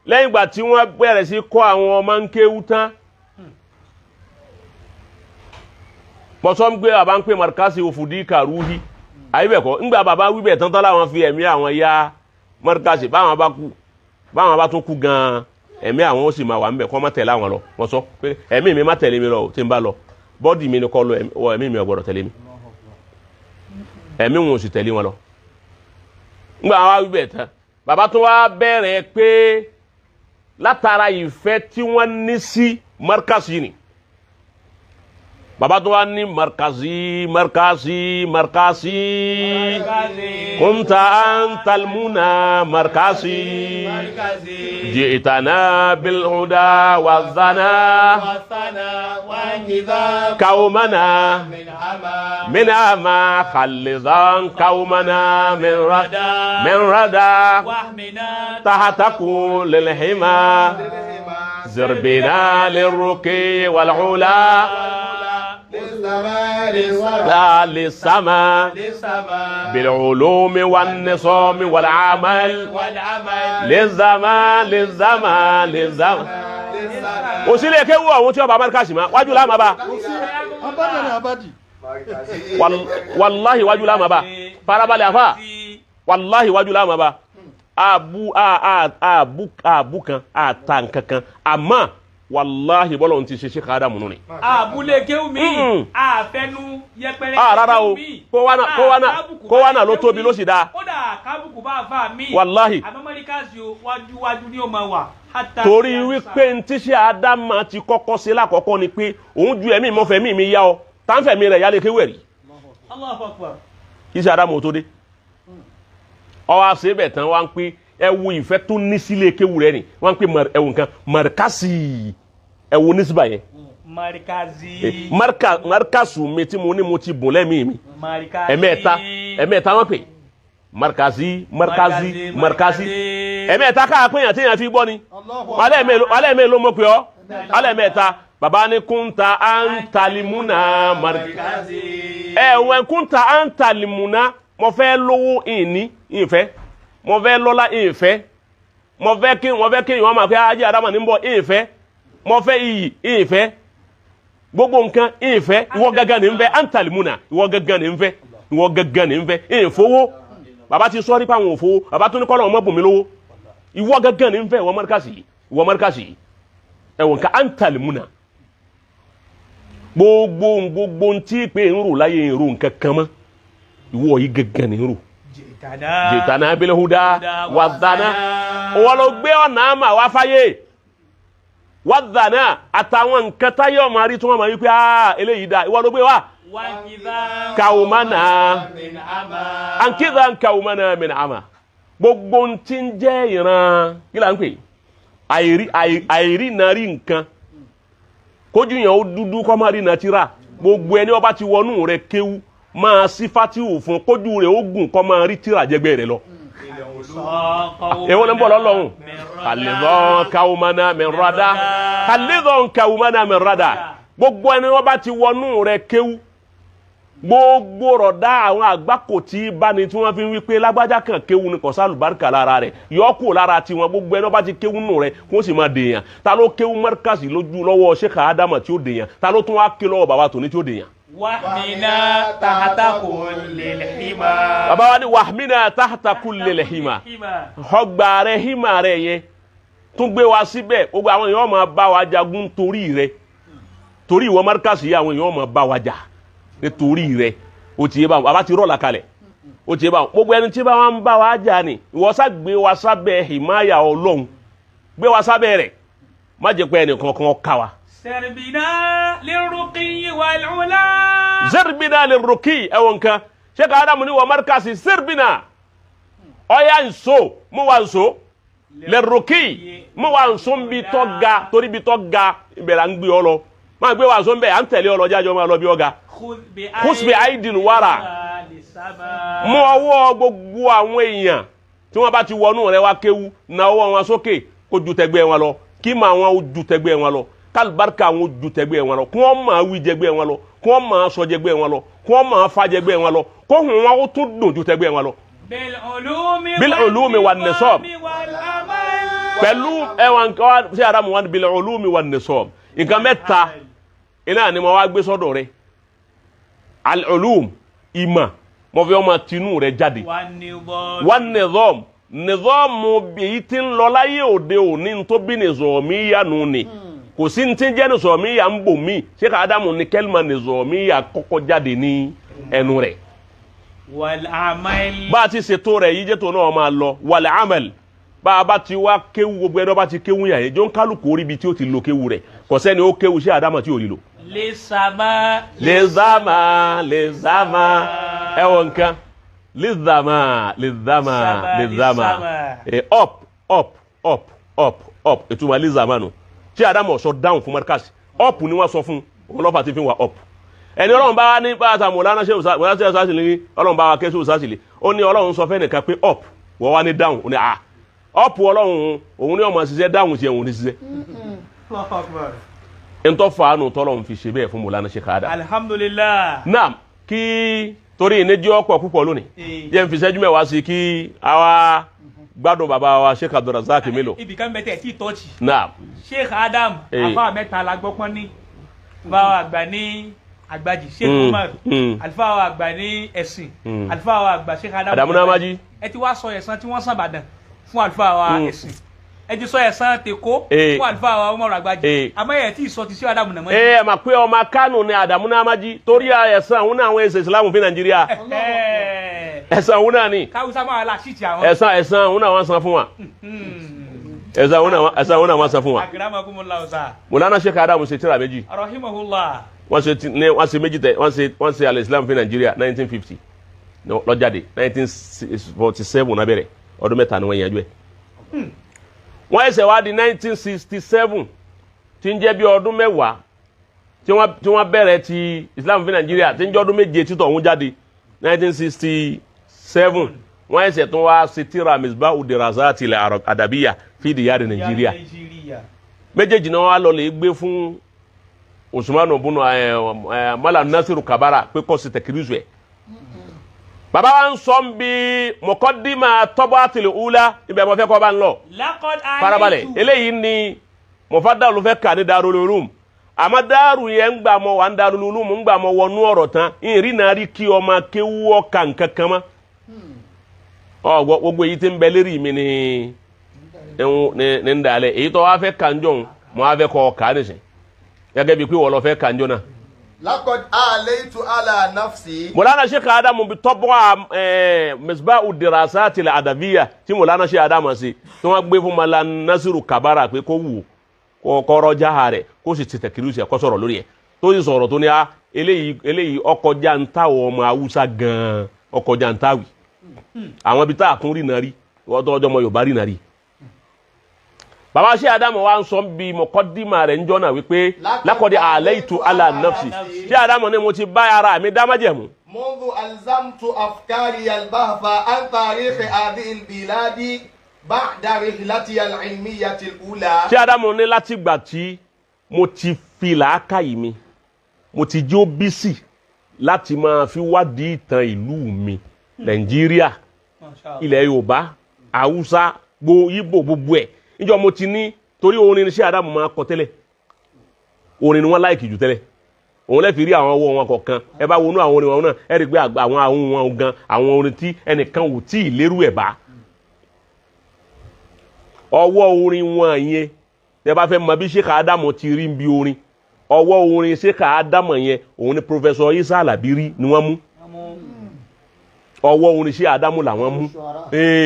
lẹ́yìn ìgbà tí wọ́n bẹ̀rẹ̀ sí kọ́ àwọn ọmọ ń kéwú tán. Mọ̀sọ́ ń gbé bàbá ń pè Markasi Ofudi Karuhi. Àyíbẹ̀kọ́ ńgbà bàbá wíbẹ̀ tán tán láwọn fi ẹ̀mí àwọn ya Markasi báwọn bá kú báwọn bá tún kú gan-an ẹ̀mí àwọn ó sì máa wà ńbẹ̀ kọ́ má tẹ̀lé àwọn lọ. Wọ́n sọ pé ẹ̀mí mi má tẹ̀lé mi lọ tí n bá lọ. Bọ́dì mi ni kọ́ lọ, ẹ̀mí mi ò gbọ́dọ̀ tẹ̀lé mi. Ẹ̀mí wọn ò sì tẹ̀lé wọn lọ. Ńgbà wá wíbẹ̀ tán bàbá tó wá bẹ̀rẹ̀ pé látara ìfẹ́ tí wọ́n ní sí Markasi ni. Bàbá tó wá ní Markasi Markasi Markasi kunta antalmuna Markasi ji'tana bilhuda wazana kaumana min ama khalizan kaumana min rada tahtaku lilhima zirbina lirruqi wal'ula لا للسماء بالعلوم والنصام والعمل للزمان للزمان للزمان. Òsílẹ̀ kéwú ọ̀hún tí ọba Amẹ́ríkà sì máa wájú láàmà bá. Wàláhì wájú láàmà bá. Farabalẹ̀ àfà. Wàláhì wájú láàmà bá. Àbú kan, àta nǹkan kan, àmọ́ wàláhì bọ́lọ̀ ń ti ṣe Sheikh Ádámù nù ni. Àbúlé kéwú mi, àfẹnu yẹpẹrẹ kéwú mi. Kó wá náà ló tóbi ló sì dáa. Kódà kábùkù bá fà mí. Wàláhì. Àmọ́ Mọ́ríkàsì wájú wájú ni ó máa wà. Torí wípé n tí Sheikh Ádámù ti kọ́kọ́ ṣe lákọ̀ọ́kọ́ ni pé òun ju ẹ̀mí mọ́fẹ̀mí mi yá ọ, táǹfẹ̀mí rẹ̀ yálé kéwú ẹ̀rí. Allahu Akbar. Kí Sheikh Ádámù tó dé. Ọwọ́ àṣẹ bẹ̀ tán wá ń pé ẹ wo ìfẹ́ tó ní sílé kéwú rẹ ni wọ́n ń pè ẹ̀wọ̀n nǹkan Markasi ẹ̀wọ̀n onísìbà yẹn. Markasi. Markasu mi tí mo ní mo ti bùn lẹ́mìí mi. Markasi. Ẹ̀mẹ́ta wọ́n pè Markasi Markasi Markasi ẹ̀mẹ́ta káà pé yàn tí yàn fi gbọ́ ni alẹ́ mi ló mọ̀ pé ọ́ alẹ́ mẹ́ta bàbá ní kúńtà àǹtàlímúnà Markasi ẹ̀wọ̀n kúńtà àǹtàlímúnà mo fẹ́ lówó ìní ìfẹ́ mo fẹ́ lọ́lá ìfẹ́ mo fẹ́ kí ìwọ́n máa fẹ́ ajé Ádámù ní bọ̀ ìfẹ́ mo fẹ́ iyì ìfẹ́ gbogbo nǹkan ìfẹ́ ìwọ gángan ní nfẹ́ antalimuna ìwọ gángan ní nfẹ́ ìwọ gángan ní nfẹ́ ìfowó bàbá ti sọ nípa àwọn òfowó bàbá tó ní kọ́ lọ́wọ́ mọ́ bùnmi lówó ìwọ gángan ní nfẹ́ ìwọ Markasi ìwọ Markasi ẹ̀wọ̀n ká antalimuna gbogbo ntí pé ń rò láyé ń rò nǹkan kan mọ́ ìwọ yìí gángan ní ń rò jìtànà bilhuda wàdánà wọ́n lọ gbé ọ̀nà àmà wá fáyé wàdánà àtàwọn nǹkan táyé ọmọ àrí tí wọ́n máa wí pé eléyìí dá ìwọ ló gbé wá. kàwùmánà àǹkíza kàwùmánà min àmà gbogbo tí ń jẹ́ ìran kí là ń pè àìrí náà rí nǹkan kójú yẹn ó dúdú kọ́ máa rí náà tíra gbogbo ẹni ọba ti wọnú rẹ kéwú máa sí fatihu fún kójú rẹ̀ ó gùn kọ́ máa rí tíra jẹgbẹ́ rẹ̀ lọ. Èwo ni ń bọ̀ lọ́lọ́hún? Kàlẹ́dọ̀n kàwùmánà min rada. Kàlẹ́dọ̀n kàwùmánà min rada. Gbogbo ẹni wọ́n bá ti wọnú rẹ̀ kéwú. Gbogbo rọ̀dá àwọn àgbákò tí báni tí wọ́n fi ń wí pé lágbájá kan kéwu ni kò sálùbáríkà lára rẹ̀ yọ kúrò lára tiwọn. Gbogbo ẹni wọ́n bá ti kéwu nù rẹ̀ kó sì máa dèèyàn. Ta ló kéwu mọ́ríkàsì lójú lọ́wọ́ Sheikh Adama tí ó dèèyàn? Ta ló tún wá ké lọ́wọ́ bàbá tòní tí ó dèèyàn? Wahmina tahta kullil hima. Bàbá wa ní wahmina tahta kullil hima. Ọgbà rẹ̀ hima rẹ̀ yẹn tún gbé wa síbẹ̀. Gbogbo àwọn èèyàn máa bá wa jagun torí rẹ̀, torí ìwọ mọ́ríkàsì yìí àwọn èèyàn máa bá wa jà nítorí rẹ̀. O ti yé báwọn, bàbá ti rọ̀lá kalẹ̀. O ti yé báwọn, gbogbo ẹni tí bá wa ń bá wa jà ni ìwọ sá gbé wa sábẹ́ himaya Ọlọ́run, gbé wa sábẹ́ rẹ̀, má jẹ́ pé ẹnì kankan ká wa. Serbina lirruqi wal ula. Serbina lirruqi ẹ̀wọ̀n kan ṣé ká Ádámù ní wọ mọ́ríkàsì serbina ọ̀ya nso mú wa nso lirruqi mú wa nso ń bi tọ́ ga, torí bi tọ́ ga ìbẹ̀rẹ̀ à ń gbé ọ lọ, máa gbé wa nso ń bẹ̀ à ń tẹ̀lé ọ lọ jájọ́ máa lọ bí ọ ga. Khusbi aidil wara. Mú ọwọ́ gbogbo àwọn èèyàn tí wọ́n bá ti wọnú rẹ̀ wá kéwú, na ọwọ́ wọn sókè kó ju tẹgbẹ́ wọn lọ, kí máa wọn ju tẹgbẹ́ wọn lọ, kálíbáríkà wọn ju tẹgbẹ́ wọn lọ, kí wọ́n máa wí jẹgbẹ́ wọn lọ, kí wọ́n máa sọ jẹgbẹ́ wọn lọ, kí wọ́n máa fa jẹgbẹ́ wọn lọ, kó hùn wọn ó tún dùn ju tẹgbẹ́ wọn lọ. Bil ulumi wan nisab. Pẹ̀lú ẹ̀wọ̀n ṣé Ádámù wọn bil ulumi wan nisab. Nǹkan mẹ́ta iná ni mo wá gbé sọ́dọ̀ rẹ̀. Al-ulum ìmọ̀ mo fi ọmọ tinú rẹ̀ jáde. Wan nizam nizam èyí tí ń lọ láyé òde òní tó bí nizamiya nù ni. Kò sí ní tí ń jẹ́ nizamiya ń bò mí. Ṣé ká Ádámù ní kẹ́lìmà nizamiya kọ́kọ́ jáde ní ẹnu rẹ̀? Wal amal. Bá a ti ṣètò rẹ̀ yìí jẹ́ tó náà máa lọ. Wal amal. Bá a bá ti wá kéwu gbogbo ẹni bá ti kéwu yàn yẹn jọ ń kálukú orí ibi tí ó ti lo kéwu rẹ̀. Kò sẹ́ni ó kéwu ṣé Ádámù tí ò rí lò. Lezama. Lezama lezama ẹ wọ nǹkan lezama lezama lezama up up up up up ìtumọ̀ lezama nù. Ṣé Ádámù sọ down fún Markaz? Up ni wọ́n sọ fún òun lọ́fà tí fi wà up. Ẹni Ọlọ́run bá wa ní bá a ta Mọ̀lánà ṣe òṣàṣìlẹ̀ ní Ọlọ́run bá wa kẹ́ ṣe òṣàṣìlẹ̀ ó ní Ọlọ́run sọ fẹ́ nìkan pé up wọ́n wá ní down ó ní à up Ọlọ́run òun ní ọmọ ṣiṣẹ́ down ṣe òun ní ṣiṣẹ́. Ntọ́ faanu tọ́lọ̀ ń fi ṣe bẹ́ẹ̀ fún Mọ̀lánà Sheikh Adam. Alhamdulillah. Naam, kí torí ìníjí ọ̀pọ̀ púpọ̀ lónìí. Jẹ́ n fi ṣẹ́jú mẹ́wàá sí kí àwa gbádùn bàbá wa Sheikh Abdulrazak Mélòó. Ibì kan bẹ́tẹ̀ tí tọ́ọ̀chì. Naam. Sheikh Adam àfa mẹ́ta la gbọ́pọ́n ní. Bàbá wa àgbà ní àgbàjì Sheikh Umar. Àlùfáà wa àgbà ní ẹ̀sìn. Àlùfáà wa àgbà Sheikh Adam. Adamu Namaji. Ẹ ti wá sọ ẹ̀san tí wọ́n sàn Ìbàdàn fún àlùfáà wa ẹ̀sìn. Ẹ ti sọ ẹ̀san tèkó fún àlùfáà wa Umaru Àgbàjì. Àmọ́ ẹ̀ tí ì sọ ti sí Ádámù Namaji. Ẹ mà pé ọmọ Kánò ni Ádámù Namaji torí ẹ̀san òun náà àwọn ẹ̀sìn Ìsìlámù fi Nàìjíríà. Ẹ̀san òun náà ni. Káwùsá máa la ṣíìtì àwọn. Ẹ̀san òun náà wọ́n san fún wa. Ẹ̀san òun náà wọ́n san fún wa. Akramakumullah ọ̀sà. Mọ̀lánà Sheikh Ádámù ṣe tírà méjì. Rahimahullah. Wọ́n ṣe méjì tẹ wọ́n ṣe al-Islam fi Nàìjíríà 1950 lọ́jáde 1947 nábẹ̀rẹ̀ ọdún mẹ́ta ni wọ́n yanjú ẹ̀. Wọ́n ẹsẹ̀ wá di 1967 tí ń jẹ́ bí ọdún mẹ́wàá tí wọ́n bẹ̀rẹ̀ ti Islam fi Nàìjíríà tí ń jẹ́ ọdún méje títọ̀ ọ̀hún jáde 1967 wọ́n ẹsẹ̀ tún wá ṣe tírà Misbah Dirasat al-Adabiyya fi diyari Nàìjíríà. Méjèèjì náà wá lọ lè gbé fún Usman bunu Malam Nasiru Kabara pé kó ṣe tẹkirisu ẹ̀. Bàbá wa ń sọ ń bi mọ̀kọ́dìmà tọ́bọ̀tìlì ula ibẹ̀ mo fẹ́ kọ́ bá ń lọ. Farabalẹ̀ eléyìí ni mọ̀fádà ló fẹ́ kà ní Darul Ulum. Àmọ́ dáàrú yẹn ń gbà mọ́ wà ń Darul Ulum ń gbà mọ́ wọnú ọ̀rọ̀ tán ìrìn náà rí kí ọmọ kéwú ọ̀ka nǹkan kan mọ́. Ọ gbogbo èyí tí ń bẹ lérí mi ni ní ń dalẹ̀ èyí tó wá fẹ́ kànjọ́ mọ́ wá fẹ́ kọ́ ọ̀ka nìsín gẹ́gẹ́ bíi pé wọ́n lọ fẹ́ kànjọ́ náà. Laqad alaytu ala nafsi. Mọ̀lánà Sheikh Adamu bi tọ́bọ̀ Misbah Dirasat al-Adabiyya tí Mọ̀lánà Sheikh Adamu sí tí wọ́n gbé fún Malam Nasiru Kabara pé kó wù kọ́rọ́ jáha rẹ̀ kó sì ti tẹ̀kìrì sí ẹ̀ kó sọ̀rọ̀ lórí ẹ̀ tó sì sọ̀rọ̀ tó ní a eléyìí ọkọjá ń táwọ̀ ọmọ Haúsá gan-an ọkọjá ń táwì àwọn ibi tá a tún rí náà rí wọ́n tó ọjọ́ ọmọ Yorùbá rí náà rí. Bàbá Sheikh Adamu wa ń sọ bí mọ̀kọ́dìmà rẹ̀ ń jọ́nà wípé laqad alaytu ala nafsi. Sheikh Adamu ni mo ti bá ara mi dá májẹ̀mú. Mundu alzamtu afkari albahfa an tarikh hadhihi albiladi ba'da rihlati alilmiyyati alula. Sheikh Adamu ní láti gbà tí mo ti fi làákàyè mi mo ti jó bísì láti máa fi wádìí ìtàn ìlú mi Nàìjíríà, ilẹ̀ Yorùbá, Haúsá, Ìgbò, gbogbo ẹ̀. Níjọ́ mo ti ní torí orin iṣẹ́ Ádámù máa kọ tẹ́lẹ̀, orin ni wọ́n láìkì jù tẹ́lẹ̀, òun lè fi rí àwọn ọwọ́ wọn kọ̀ọ̀kan. Ẹ bá wọnú àwọn orin wọn náà, ẹ rí i pé àwọn àwọn wọn gan àwọn orin tí ẹnìkan ò tí ì lérú ẹ̀ bá ọwọ́ orin wọn yẹn. Tẹ bá fẹ́ mọ bí Sheikh Ádámù ti rí bí orin, ọwọ́ orin Sheikh Ádámù yẹn òun ni Professor Isa Alabi rí ni wọ́n mú. Ọwọ́ orin Sheikh Ádámù làwọn mú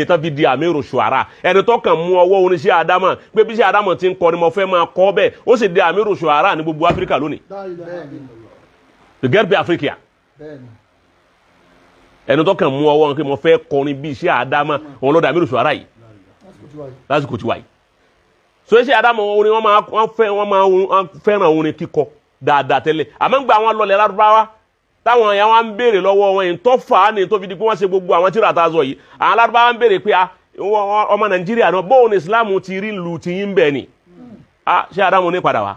tán fi di Amiru Shuara. Ẹni tó kàn mú ọwọ́ orin Sheikh Ádámù pé bí Sheikh Ádámù ti ń kọ ni mo fẹ́ máa kọ́ bẹ́ẹ̀, ó sì di Amiru Shuara ní gbogbo Áfíríkà lónìí, the gẹ́gẹ́ bí Áfíríkà. Ẹni tó kàn mú ọwọ́ wọn pé mo fẹ́ kọrin bí Sheikh Ádámù, òun ló di Amiru Shuara yìí lásìkò tí wà yìí. So Sheikh Ádámù orin wọn máa wọn fẹ́ wọn máa wọn fẹ́ràn orin kíkọ dáadáa tẹ́lẹ̀. Àmọ́ ń gba àwọn lọlẹ̀ Lárúbáwá táwọn yẹn wá ń béèrè lọ́wọ́ wọn yìí tó fà á ní tó fi di pé wọ́n ṣe gbogbo àwọn tíra tá a sọ yìí. Àwọn Lárúbáwá ń béèrè pé ọmọ Nàìjíríà náà, bóun Islam ti rí lu ti yín bẹ́ẹ̀ ni? Sheikh Ádámù ní padà wá.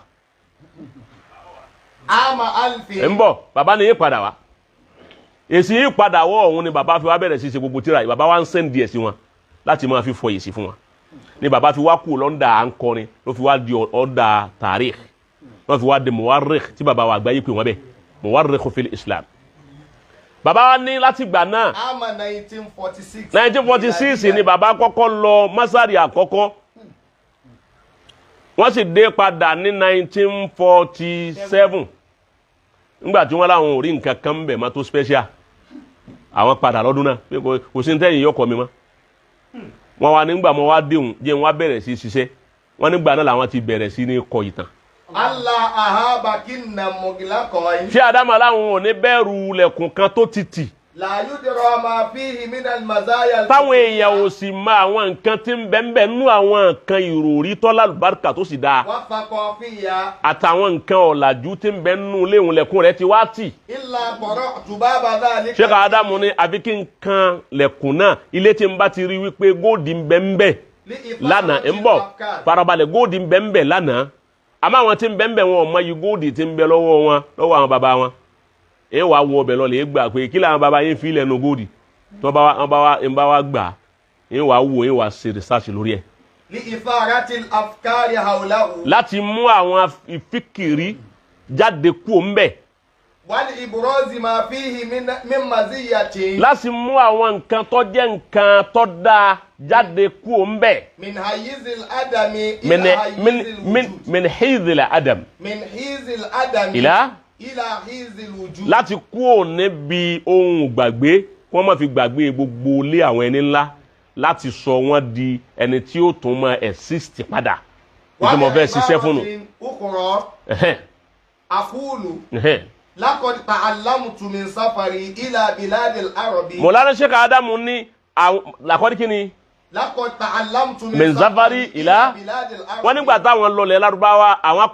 Ama alfi. Ń bọ̀ bàbá ní yín padà wá. Èsì yín padà wọ́ òun ni bàbá fi wá bẹ̀rẹ̀ sí ṣe gbogbo tíra yìí. Bàbá wa ń sẹ́ndì ẹ̀ sí wọn láti máa fi fọ èsì fún wọn ni bàbá fi wá kú lọ́ndà à ń kọrin, ló fi wá di ọ̀dà tàríkh, wọ́n fi wá di muwarrikh tí bàbá wa àgbáyé pè wọ́n bẹ́ẹ̀, muwarrikh fil Islam. Bàbá wa ní láti gbà náà. Ama 1946. 1946 ni bàbá kọ́kọ́ lọ masari àkọ́kọ́, wọ́n sì dé padà ní 1947. Nígbà tí wọ́n láwọn ò rí nǹkan kan bẹ̀ mọ́ tó special, àwọn padà lọ́dún náà pé kò sí ní tẹ́yìn yọkọ̀ mi mọ́. Wọ́n wá nígbà mọ́ wá déhùn jẹ́ wọ́n á bẹ̀rẹ̀ sí ṣiṣẹ́. Wọ́n nígbà náà làwọn ti bẹ̀rẹ̀ sí ní kọ ìtàn. Allah ahaba kinna mugilakọyin. Sheikh Ádámù aláwọn ò ní bẹ̀rù lẹ̀kùn kan tó ti tì. La yudra ma fihi min al-mazaya. Táwọn èèyàn ò sì mọ àwọn nǹkan tí ń bẹ ń bẹ nú àwọn nǹkan ìròrí tọ́lá àlùbáríkà tó sì dáa. Wọ́n fakọ fìyà. Àtàwọn nǹkan ọ̀làjú tí ń bẹ nú léhùn lẹ̀kùn rẹ̀ ti wá tì. Illa qara'tu baba dhalika. Sheikh Ádámù ní àbí kí n kan lẹ̀kùn náà, ilé tí n bá ti rí wípé góòdì ń bẹ ń bẹ lánàá, ń bọ̀ farabalẹ̀, góòdì ń bẹ ń bẹ lánàá, àmọ́ àwọn tí ń bẹ ń bẹ wọn ò mọ iye góòdì tí ń bẹ lọ́wọ́ wọn lọ́wọ́ àwọn bàbá wọn. Ẹ wàá wọ ọbẹ̀ lọ lè gbà pé kí làwọn bàbá yín fi lẹ́nu góòdì tí wọ́n bá wá gbà, ẹ wàá wò, ẹ wàá ṣe research lórí ẹ̀. Li itharatil afkari hawlahu. Láti mú àwọn ìfikiri jáde kúò ń bẹ̀. Wal ibrozi ma fihi min maziyati. Láti mú àwọn nǹkan tó jẹ́ nǹkan tó dáa jáde kúò ń bẹ̀. Min hayizil adami ila hayizil wujud. Min hizil adam. Min hizil adami. Ila. Ila hizil wujud. Láti kúò níbi ohun gbàgbé, kí wọ́n má fi gbàgbé gbogbo ilé àwọn ẹni ńlá, láti sọ wọ́n di ẹni tí ó tún máa exist padà. Ìtí mo fẹ́ ṣiṣẹ́ fún un. Aqulu. Laqad ta'allamtu min safari ila biladil arabi. Mọ̀lánà Sheikh Ádámù ní làkọ́dí kí ni? Laqad ta'allamtu min safari ila biladil arabi. Wọ́n nígbà táwọn lọlẹ̀ Lárúbáwá, àwọn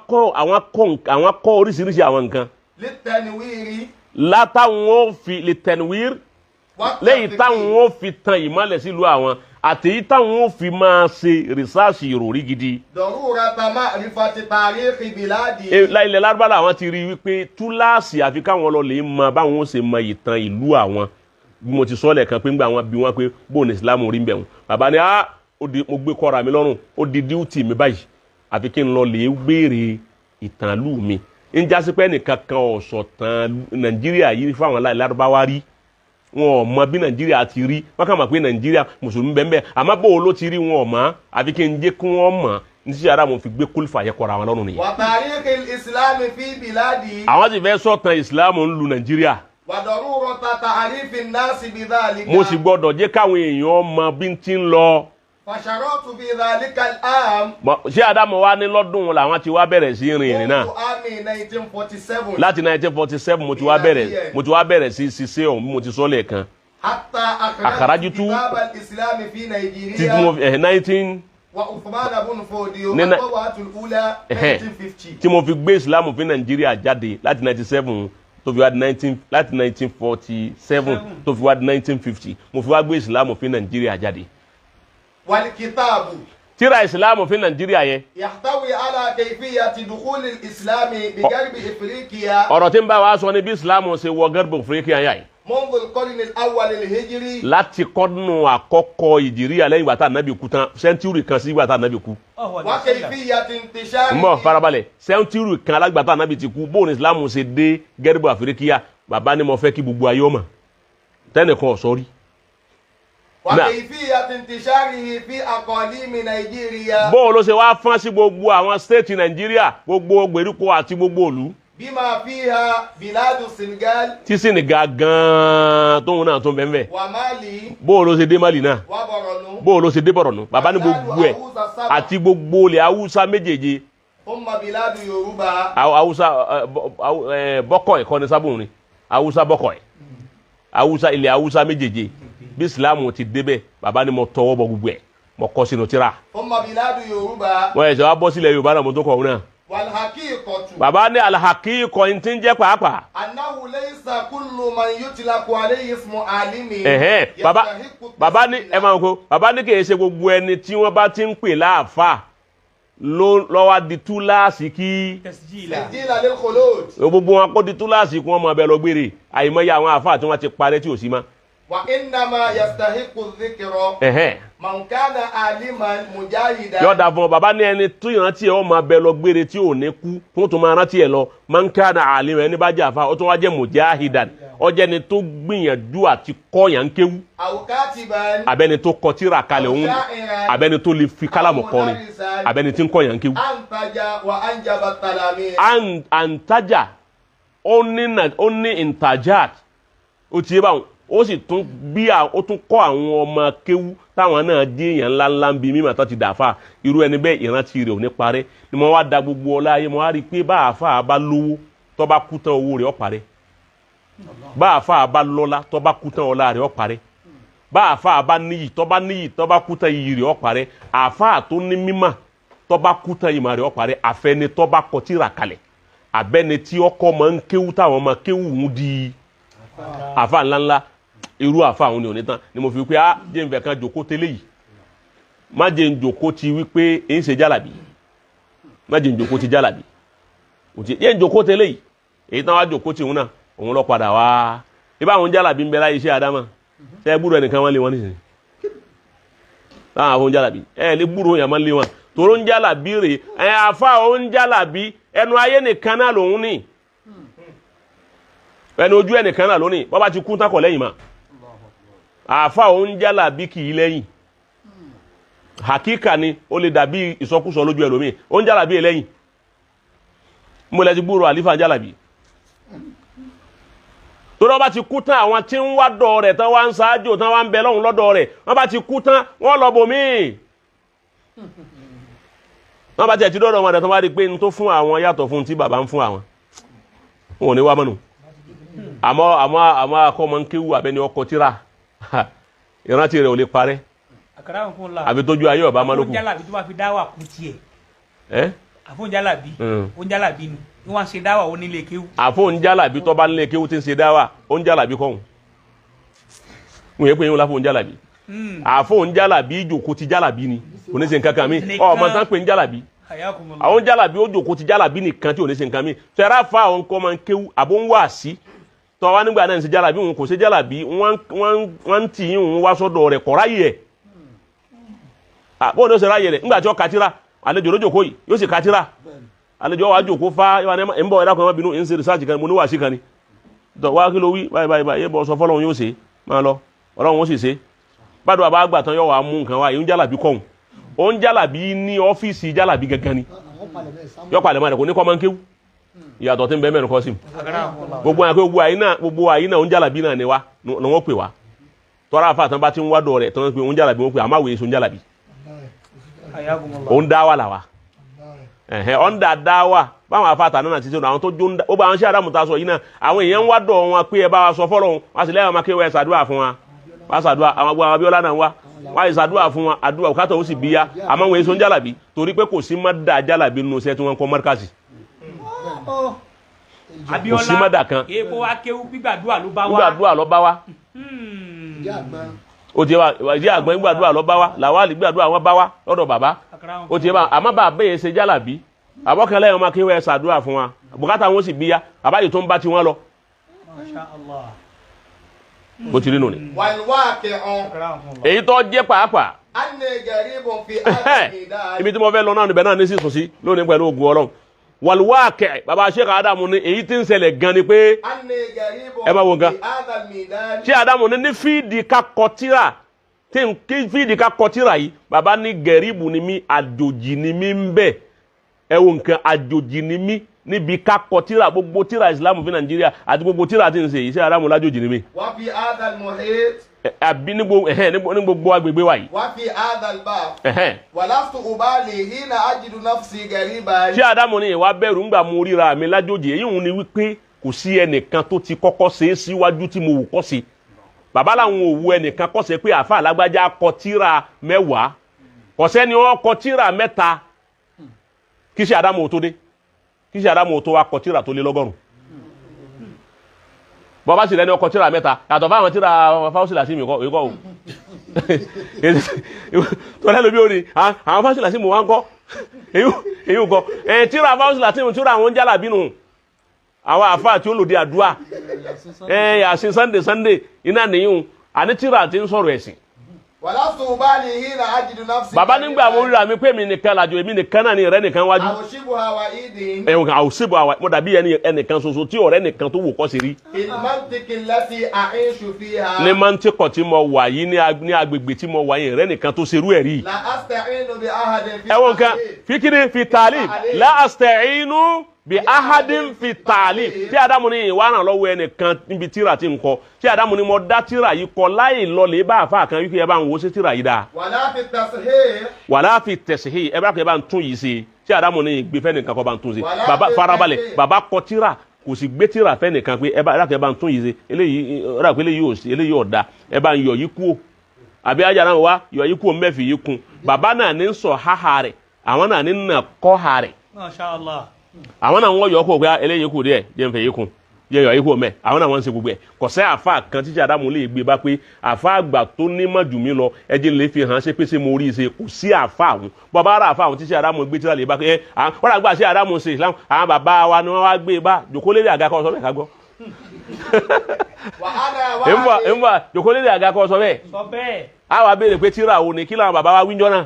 kọ́ oríṣiríṣi àwọn nǹkan. Litanwiri. Látàwọn ó fi litanwir, lẹ́yìn táwọn ó fi tan ìmọ̀lẹ̀ sílùú àwọn, àtèyí táwọn ó fi máa ṣe rìsáàsì ìròrí gidi. Darurata ma'rifati tarikhi biladi. Ilẹ̀ Lárúbáwá làwọn ti rí wípé túláàsì àfi káwọn lọ lè mọ báwọn ó ṣe mọ ìtàn ìlú àwọn. Bí mo ti sọ lẹ́ẹ̀kan pé ńgbà wọn bí wọn pé bóun ní Islam rí ń bẹ̀ wọn. Bàbá ni mo gbé kọ́ra mi lọ́rùn, ó di díútì mi báyìí, àfi kí n lọ lè béèrè ìtàn ìlú mi. Ń jásí pé ẹnìkan kan ọ̀sọ̀ tán Nàìjíríà yìí fáwọn Lárúbáwá rí. Wọn ò mọ bí Nàìjíríà ti rí, wọn kàn mọ̀ pé Nàìjíríà mùsùlùmí bẹ́ẹ̀ bẹ́ẹ̀, àmọ́ bó o ló ti rí wọn ò mọ̀, àfi kí n jẹ́ kí wọ́n mọ̀. Ní sí ara mo fi gbé kólífà yẹ kọ́ra wọn lọ́rùn nìyẹn. Wa tarikhil islami fi biladi. Àwọn sì fẹ́ sọ̀tàn ìsìlámù ń lu Nàìjíríà. Wa darurata ta'rifin nasi bidhalika. Mo sì gbọ́dọ̀ jẹ́ káwọn èèyàn mọ bí n ti ń lọ. Fasharatu fi dhalika al-am. Ṣé Ádámù wa ní lọ́dún làwọn ti wá bẹ̀rẹ̀ sí rìn ìrìn náà? Àmì 1947. Láti 1947 mo ti wá bẹ̀rẹ̀ sí ṣiṣẹ́ ọ̀hún bí mo ti sọ lẹ́ẹ̀kan. Hatta akhrajtu kitab al-islam fi Nàìjíríà. 19 wa Uthman ibn Fodio al-Tawatu al-ula 1950. Tí mo fi gbé Islam fi Nàìjíríà jáde láti 97 tó fi wá di 1947 tó fi wá di 1950, mo fi wá gbé Islam fi Nàìjíríà jáde. Wal kitabu. Tíra ìsìláàmù fi Nàìjíríà yẹn. Yahtawi ala kayfiyati dukhul al-islam bi garbi Afriqiya. Ọ̀rọ̀ tí ń bá wa sọ ni bí ìsìláàmù ṣe wọ garbi Afriqiya yà yìí. منذ القرن الأول الهجري. Láti kọ́nù àkọ́kọ́ ìjìríyà lẹ́yìn ìgbà tá ànábì kú tán, sẹ́ńtúrì kan sí ìgbà tá ànábì kú. Wa kayfiyati intisharihi. Ń bọ̀ farabalẹ̀, sẹ́ńtúrì kan alágbà tá ànábì ti kú, bóun ìsìláàmù ṣe dé gẹ́rìbù Àfíríkíyà, bàbá ni mo fẹ́ kí gbogbo ayé ó mọ̀. Tẹ́nìkan ọ̀sọ́ rí. Wa kayfiyati intisharihi fi aqalimi Nàìjíríà. Bóun ló ṣe wá fọ́n sí gbogbo àwọn stéètì Nàìjíríà, gbogbo gbèríko àti gbogbo ìlú. Bima fiha biladu Senegal. Tí Senegal gan-an tóun náà tún bẹ́ẹ̀ bẹ́ẹ̀. Wa Mali. Bóun ló ṣe dé Mali náà. Wa Borno. Bóun ló ṣe dé Borno. Bàbá ní gbogbo ẹ̀ àti gbogbo ilẹ̀ Haúsá méjèèje. Umma biladu Yorùbá. Haúsá bọ́kọ̀ ẹ̀kọ́ ni sábùn ni Haúsá bọ́kọ̀ ẹ̀ Haúsá ilẹ̀ Haúsá méjèèje bí Ìsìlámù ti débẹ̀ bàbá ni mo tọwọ́ bọ gbogbo ẹ̀ mo kọ sínú tírà. Umma biladu Yorùbá. Wọ́n ẹ̀ṣẹ̀ wá bọ́ sílẹ̀ Yorùbá náà mo tó kọ̀ ọ́n náà. Walhaqiqatu. Bàbá ní alhaqiqa ní ti ń jẹ́ pàápàá. Annahu laysa kullu man yutlaqu alayhi ismu alimi. Ẹ̀hẹ́n bàbá bàbá ní ẹ máa kó bàbá ní kìí ṣe gbogbo ẹni tí wọ́n bá ti ń pè láàfà lọ́wọ́ di túláàsì kí. Tasjila lil khulud. Gbogbo wọn kó di túláàsì kí wọ́n máa bẹ lọ gbére àìmọye àwọn àfà tí wọ́n ti parẹ́ tí ò sí mọ́. Wa innama yastahiqu dhikra. Ẹ̀hẹ́n. Man kana aliman mujahidan. Yọ̀dà fún ọ bàbá ní ẹni tó ìrántí ẹ ọ máa bẹ lọ gbére tí ò ní kú fún tó máa rántí ẹ lọ man kana aliman ẹni bá jẹ́ àfa ó tún wá jẹ́ mujahidan ó jẹ́ ni tó gbìyànjú àti kọ́yàn ń kéwú. Aw katiban. Abẹ́ni tó kọ tírà kalẹ̀ òun abẹ́ni tó lè fi kálámù kọrin abẹ́ni tí ń kọ́yàn ń kéwú. Antaja wa anjaba talami. Antaja ó ní intajat ó ti yé báwọn ó sì tún bí ó tún kọ́ àwọn ọmọ kéwú táwọn náà dé èèyàn ńláńlá ń bi mímọ̀ tán ti dàáfà irú ẹni bẹ́ẹ̀ ìrántí rẹ̀ ò ní parẹ́ ni mo wá da gbogbo ọlá ayé mo wá rí i pé bá àáfà bá lówó tó bá kú tán owó rẹ̀ ó parẹ́ bá àáfà bá lọ́lá tó bá kú tán ọlá rẹ̀ ó parẹ́ bá àáfà bá níyì tó bá níyì tó bá kú tán iyì rẹ̀ ó parẹ́ àáfà tó ní mímọ̀ tó bá kú tán ìmọ̀ rẹ̀ ó parẹ́ àfẹni tó bá kọ tírà kalẹ̀ àbẹ́ni tí ọkọ máa ń kéwú táwọn ọmọ kéwú ń di àáfà ńláńlá irú àfa àwọn ni ò ní tán ni mo fi wípé ah jẹ́ nfẹ̀ kan jòkó tẹ́lẹ̀ yìí má jẹ́ njòkó ti wípé ń ṣe jálàbí má jẹ́ njòkó ti jálàbí òtí jẹ́ njòkó tẹ́lẹ̀ yìí èyí tán wá jòkó ti òun náà òun lọ padà wá ibà àwọn jálàbí ń bẹ láyé iṣẹ́ àdámà ṣe é gbúrò ẹnìkan wọn lé wọn nísìnyí táwọn àwọn jálàbí ẹ lè gbúrò yàn máa lé wọn tòró ń jálàbí rè ẹ àfa òun jálàbí ẹnu ayé nìkan náà lòun ní ẹnu ojú ẹnìkan náà lónìí bọ́ bá ti kú tákọ̀ lẹ́yìn ma àfa òun jálàbí kì í lẹ́yìn hakika ni ó lè dàbí ìsọkúsọ lójú ẹlòmíì òun jálàbí lẹ́yìn mo lẹ ti gbúrò àlífà jálàbí torí wọ́n bá ti kú tán àwọn tí ń wá dọ̀ rẹ̀ tán wá ń ṣáájò tán wá ń bẹ lọ́hùn lọ́dọ̀ rẹ̀ wọ́n bá ti kú tán wọ́n lọ bòmíì wọ́n bá tiẹ̀ ti dọ́dọ̀ wọn rẹ̀ tán wá rí i pé n tó fún àwọn yàtọ̀ fún tí bàbá ń fún àwọn wọn ò ní wá mọ́nu àmọ́ àmọ́ àmọ́ akọ́mọ ń kéwù abẹ́ni ọkọ̀ tíra ìrántí rẹ̀ ò lè parẹ́ àbí tójú ayé ọba máa lókun. Àfọ̀njálàbí tó bá fi dáwà kú tiẹ̀. Àfọ̀njálàbí ònjálàbí ni wọ́n ṣe dáwà ó nílé kéwú. Àfọ̀njálàbí tó bá nílé kéwú tí ń ṣe dáwà ònjálàbí kọ́hún. Wọ́n yẹ pé yín láfọ̀njálàbí. Àfọ̀njálàbí ìjòkó ti jálàbí ni kò ní ṣe nǹkan kan mi ọmọ tán pé ń jálàbí. Àwọn jálàbí ó jòkó ti jálàbí nìkan tí ò ní ṣe nǹkan mi. Tẹ̀rá fa àwọn nǹkan máa ń kéwú àbó ń wà sí tọ́wá nígbà náà ń ṣe jálàbí òun kò ṣe jálàbí wọ́n ń tì í òun wá sọ́dọ̀ rẹ̀ kọ́ ráyè ẹ̀ bóun ló ṣe ráyè rẹ̀ nígbà tí ó katira àlejò ló jòkó yìí yóò sì katira àlejò wa jòkó fa ń bọ̀ ẹ̀dá kan má bínú ń ṣe rìsáàjì kan mo ní wàásì kan ni tọ́ wá kí ló wí báyìí báyìí báyìí bọ́ sọ fọlọ́run yóò ṣe máa lọ ọlọ́run ó sì ṣe bàdùn àbá àgbà tán yóò wá mú nǹkan wá yìí ń jálàbí kọ́hún ó ń jálàbí ní ọ́fíìsì jálàbí gangan ni yọ palẹ̀ mọ́ rẹ̀ kò ní kọ́ máa ń kéwú ìyàtọ̀ tí ń bẹ mẹ́rin kọ́ sí gbogbo àyà gbogbo àyè náà gbogbo àyè náà ń jálàbí náà ni wá ni wọ́n pè wá tọ́ra àfa àtàn bá ti ń wá dọ̀ rẹ̀ tán pé ń jálàbí wọ́n pè àmọ́ àwòye ń jálàbí ó ń dá wà làwà ẹ̀hẹ́ ọ̀ ń dà dá wà báwọn afa àtàn náà ti sọ àwọn tó jó ń dá gbogbo àwọn iṣẹ́ àdàmú ta sọ yìí náà àwọn èèyàn ń wá dọ̀ wọn pé ẹ bá wa sọ fọ́lọ́hun wá sí lẹ́yìn àwọn akéwà ẹ̀ ṣàdúrà fún wa wá ṣàdúrà àwọn gbogbo àwọn Abíọ́lá náà wá wá ìṣàdúrà fún wa àdúrà òkàtà ó sì bíyá àmọ́ wọn èso ń jálàbí torí pé kò sí má dà jálàbí nínú iṣẹ́ tí wọ́n ń kọ́ mọ́ríkàsì kò sí mọ́dà kan. Èèpo akéwú gbígbàdúrà ló bá wá. Gbígbàdúrà ló bá wá. Ó ti wá ìdí àgbọn gbígbàdúrà ló bá wá làwálì gbígbàdúrà wọn bá wá lọ́dọ̀ bàbá. Ó ti yé bá àmọ́ bàbá yẹn ṣe jálàbí àbọ̀kẹ́lẹ́ yẹn máa kí wọ́n ẹ ṣàdúrà fún wa bùkátà wọn sì bíyá àbáyé tó ń bá tiwọn lọ. Masha Allah. Bó ti rí nù ni. والواقع Èyí tó jẹ́ pàápàá أني غريب في هذا الميدان ibi tí mo fẹ́ lọ náà níbẹ̀ náà ní sísun sí lónìí pẹ̀lú ògùn Ọlọ́run. Wàlúwàkẹ́ bàbá Sheikh Adamu ní èyí tí ń ṣẹlẹ̀ gan ni pé أني غريب Ẹ bá wo nǹkan. في هذا الميدان Sheikh Adamu ní fíìdì ká kọ tírà tí n kí fíìdì ká kọ tírà yìí bàbá ní gẹ̀ríbù ni mí àjòjì ni mí ń bẹ̀. Ẹ wo nǹkan àjòjì ni mí níbi ká kọ tírà gbogbo tírà Ìsìlámù fi Nàìjíríà àti gbogbo tírà tí ń ṣe yìí Sheikh Adamu lájòjì ni mí. وفي هذا المحيط Àbí ní gbogbo agbègbè wa yìí. وفي هذا الباب ولست أبالي حين أجد نفسي غريبا Ṣé Ádámù ní ìwà bẹ̀rù ńgbà mo ríra mi lájòjì èyí òun ni wípé kò sí ẹnìkan tó ti kọ́kọ́ ṣe é síwájú tí mo wù kọ́ sí. Bàbá làwọn ò wu ẹnìkan kọ́ ṣe pé àáfàá alágbájá kọ tírà 10 kò sẹ́ni ó kọ tírà 3 kí ṣe Ádámù ò tó dé kí ṣe Ádámù ò tó wá kọ tírà tó lé 100. Bọ́bá sì lẹ́ni ọkọ̀ tírà 3 yàtọ̀ fáwọn tírà fáwọ́sílà sí mi kọ́ èyí kọ́ o tọ́lá lóbi òní àwọn fáwọ́sílà sí mi wá ń kọ́ èyí kọ́ ẹ̀ tírà fáwọ́sílà sí mi tírà àwọn jálà bínú àwọn àfáà tí ó lòdì àdúrà ẹ̀ yàsín Sunday Sunday iná nìyún àní tírà ti ń sọ̀rọ̀ ẹ̀sìn. ولست أبالي حين أجد نفسي Bàbá nígbà mo ríra mi pé èmi nìkan làjò èmi nìkan náà ni ọ̀rẹ́ nìkan wájú أو شبه وعيد ẹ̀wọ̀n kan àwòsíbò àwà mo dàbí ẹnìkan ṣoṣo tí ọ̀rẹ́ nìkan tó wù kọ́ sí rí. في المنطق التي أعيش فيها Ní mọ́ńtíkọ̀ tí mo wà yìí ní agbègbè tí mo wà yìí ọ̀rẹ́ nìkan tó ṣerú ẹ̀ rí. لا أستعين بأحد في Ẹ̀wọ̀n kan التعليم. fi kíni fi tààlì la asta'inu bi ahadin fi tààlì tí Ádámù ní ìwà ràn lọ́wọ́ ẹnìkan níbi tíra ti ń kọ tí Ádámù ní mo dá tíra yìí kọ láì lọlé bá àfa kan wípé ẹ bá ń wo sí tíra yìí dáa. ولا في التصحيح Wàlá fi tẹ̀síhì ẹ bá kẹ́ ẹ bá ń tún yìí ṣe tí Ádámù ní ìgbé fẹ́ nìkan kọ́ bá ń tún ṣe. Wàlá Bàbá fi farabalẹ̀ tẹ̀síhì. Bàbá kọ tíra kò sì gbé tíra fẹ́ nìkan pé ẹ bá kẹ́ ẹ bá ń tún yìí ṣe eléyìí ọ̀rà pé eléyìí ò sí eléyìí ọ̀dà ẹ bá ń yọ yìí kúò àbí ajá náà wá yọ yìí kúò mẹ́fì yìí kun bàbá náà ní sọ háha rẹ̀ àwọn náà ní nà kọ́ ha rẹ̀ Masha Allah. àwọn náà wọ́n yọ kó pé eléyìí kù díẹ̀ jẹ́ nfẹ̀ yìí kun jẹ́ yọ yìí kú mẹ́ àwọn náà wọ́n ń ṣe gbogbo ẹ̀ kò sẹ́ àfa kan títí Ádámù lè gbé bá pé àfa àgbà tó nímọ̀ jù mí lọ ẹjẹ́ lè fi hàn ṣe pé ṣé mo rí i ṣe kò sí àfa àwọn bàbá ara àfa àwọn títí Ádámù gbé tíra lè bá pé ẹ wọ́n àgbà sí Ádámù ṣe Islam àwọn bàbá wa ni wọ́n wá gbé bá jòkó lérí àga kọ́ sọ bẹ́ẹ̀ ká gbọ́. وأنا Ń bọ̀ jòkó lérí àga kọ́ sọ bẹ́ẹ̀ Sọ bẹ́ẹ̀. a wá béèrè pé tíra wo ni kí làwọn bàbá wa wíjọ náà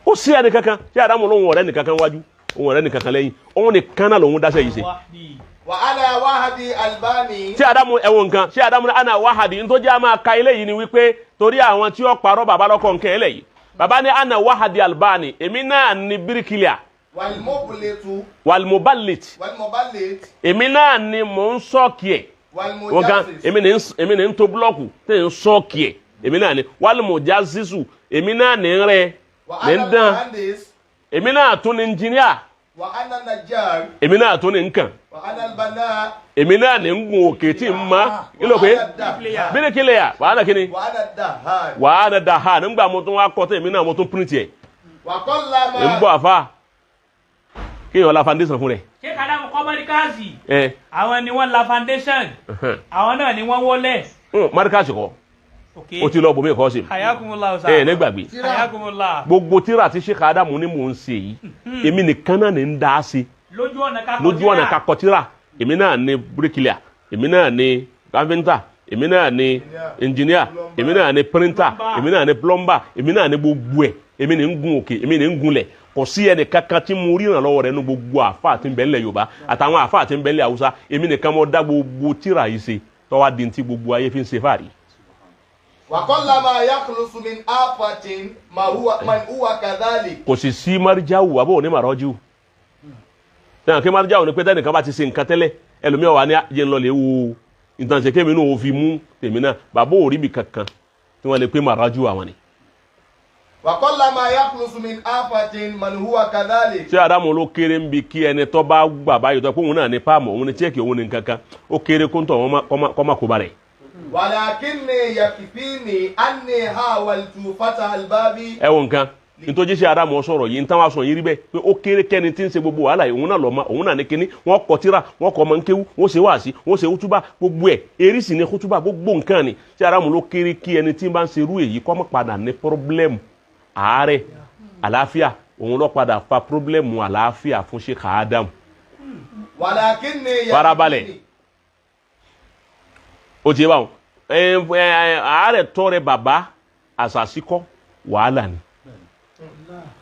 ó sí ẹni kankan tí Ádámù lóhun ọ̀rẹ́ nìkankan wájú òun ọ̀rẹ́ nìkankan lẹ́yìn òun nìkan náà lòun dáṣẹ́ yìí ṣe. Wahdi. وأنا وحدي الباني Tí Ádámù ẹ̀wọ̀n nǹkan tí Ádámù ní ana wahadi ní tó jẹ́ a máa ka ilé yìí ni wípé torí àwọn tí ó parọ́ bàbá lọ́kọ̀ nǹkan ẹlẹ́yìí bàbá ní ana wahadi albani èmi náà ní bíríkìlìà والمبلط walmubalit والمبلط èmi náà ni mò ń sọ́ọ̀kì ẹ̀ wọ́n kan والمجسس èmi ní ń tó búlọ́ọ̀kù tẹ̀ ń sọ́ọ̀kì ẹ̀ èmi náà ni walmujazisu èmi náà ní ń rẹ ní وأنا ń dán المهندس èmi náà tún ní engineer وأنا النجار èmi náà tún ní nǹkan وأنا البناء èmi náà ní ń gun òkè tí ń ma kí ló pé وأنا الدهان bíríkìlìà wàhálà kíni وأنا الدهان wàhálà dàhà nígbà mo tún wá kọ́ tẹ̀ èmi náà mo tún print ẹ̀ وكلما ń bọ̀ àfa kéèyàn la foundation fún rẹ̀ Sheikh Adamu kọ́ mọ́ríkàsì. ẹ Àwọn ni wọ́n la foundation. Àwọn náà ni wọ́n wọlé. mọ́ríkàsì kọ́ Ok. o ti lọ bòmí kọ́ sí Hayakumullah sa. ẹ nígbàgbé Hayakumullah. gbogbo tíra tí Sheikh Adamu ní mò ń ṣe yìí èmi nìkan náà ní ń dá sí Lójú ọ̀nà kakọ lójú ọ̀nà kakọ tíra èmi náà ní bíríkìlìà èmi náà ní káfíńtà èmi náà ní ẹnjìníà èmi náà ní píríntà èmi náà ní plọ́mbà èmi náà ní gbogbo ẹ̀ èmi ní ń gun òkè èmi ní ń gunlẹ̀ kò sí ẹnì kankan tí mo ríran lọ́wọ́ rẹ̀ nu gbogbo àfa tí ń bẹ ńlẹ̀ Yorùbá àtàwọn àfa tí ń bẹ ńlẹ̀ Haúsá èmi nìkan mo dá gbogbo tíra yìí ṣe tọ́wá di ti gbogbo ayé fi ń ṣe fáàrí. وكلما يخلص من آفة ما هو من هو كذلك Kò sì sí marijawu àbọ̀ òní màrọ́jú náà kí marijawu ni pé tẹ́nìkan bá ti ṣe nǹkan tẹ́lẹ̀ ẹlòmíràn wà ní jẹ́ ń lọ lè wo ìtànṣe kémi náà ò fi mú tèmi náà bàbá ò rí bi kankan tí wọ́n lè pé màrọ́jú àwọn ni. وكلما يخلص من آفة من هو كذلك Ṣé Ádámù ló kéré ń bi kí ẹni tó bá gbà báyìí tó pé òun náà ní páàmù òun ní chẹ́ẹ̀kì òun ní nǹkan kan ó kéré kó ń tọ̀ wọ́n kọ́ má kó ba rẹ̀. ولكني يكفيني أني حاولت فتح الباب Ẹ wo nǹkan nítorí ṣe Ádámù sọ̀rọ̀ yìí nítawọn aṣọ yìí rí bẹ́ẹ̀ pé ó kéré kẹ́ni tí ń ṣe gbogbo wàhálà yìí òun náà lọ́ọ́ ma òun náà ní kíní wọ́n kọ tíra wọ́n kọ ọmọ ń kéwú wọ́n ṣe wáàsí wọ́n ṣe hútúbà gbogbo ẹ̀ erísì ní hútúbà gbogbo nǹkan ni. Ṣé Ádámù ló kéré kí ẹni tí ń bá ń ṣerú èyí kó má padà ní pọ́rọ́blẹ́mù Àárẹ̀ àlàáfíà òun ló padà fa pírọ́blẹ́mù àlàáfíà fún Sheikh Adam. Walakinni Farabalẹ̀. Ó ti yé báwọn. Àárẹ̀ tọrẹ bàbá àṣàṣì kọ́ wàhálà ni,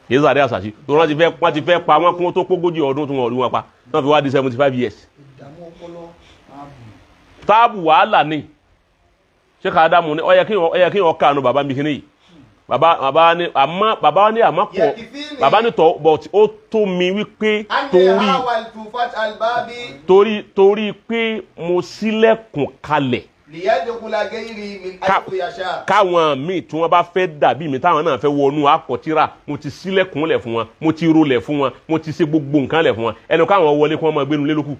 kì í sáré àṣàṣì tó wọ́n ti fẹ́ pa wọ́n kún tó pógójì ọdún tó wọ́n rí wọn pa, wọ́n fi wá di 75 years. Táàbù wàhálà ni. Sheikh Adamu ni ó yẹ kí wọ́n kànú bàbá mi kìíní yìí. Bàbá ni àmọ́ bàbá ni àmọ́ kọ bàbá ni tọ́, but ó tó mi wípé torí pé mo ṣílẹ̀kùn kalẹ̀ káwọn míì tí wọ́n bá fẹ́ dàbí mi, táwọn náà fẹ́ wọnú akọ̀tíra, mo ti ṣílẹ̀kùn lẹ̀ fún wọn, mo ti rolẹ̀ fún wọn, mo ti ṣe gbogbo nǹkan lẹ̀ fún wọn, ẹnu káwọn wọlé kí wọ́n máa gbénu lé lókù.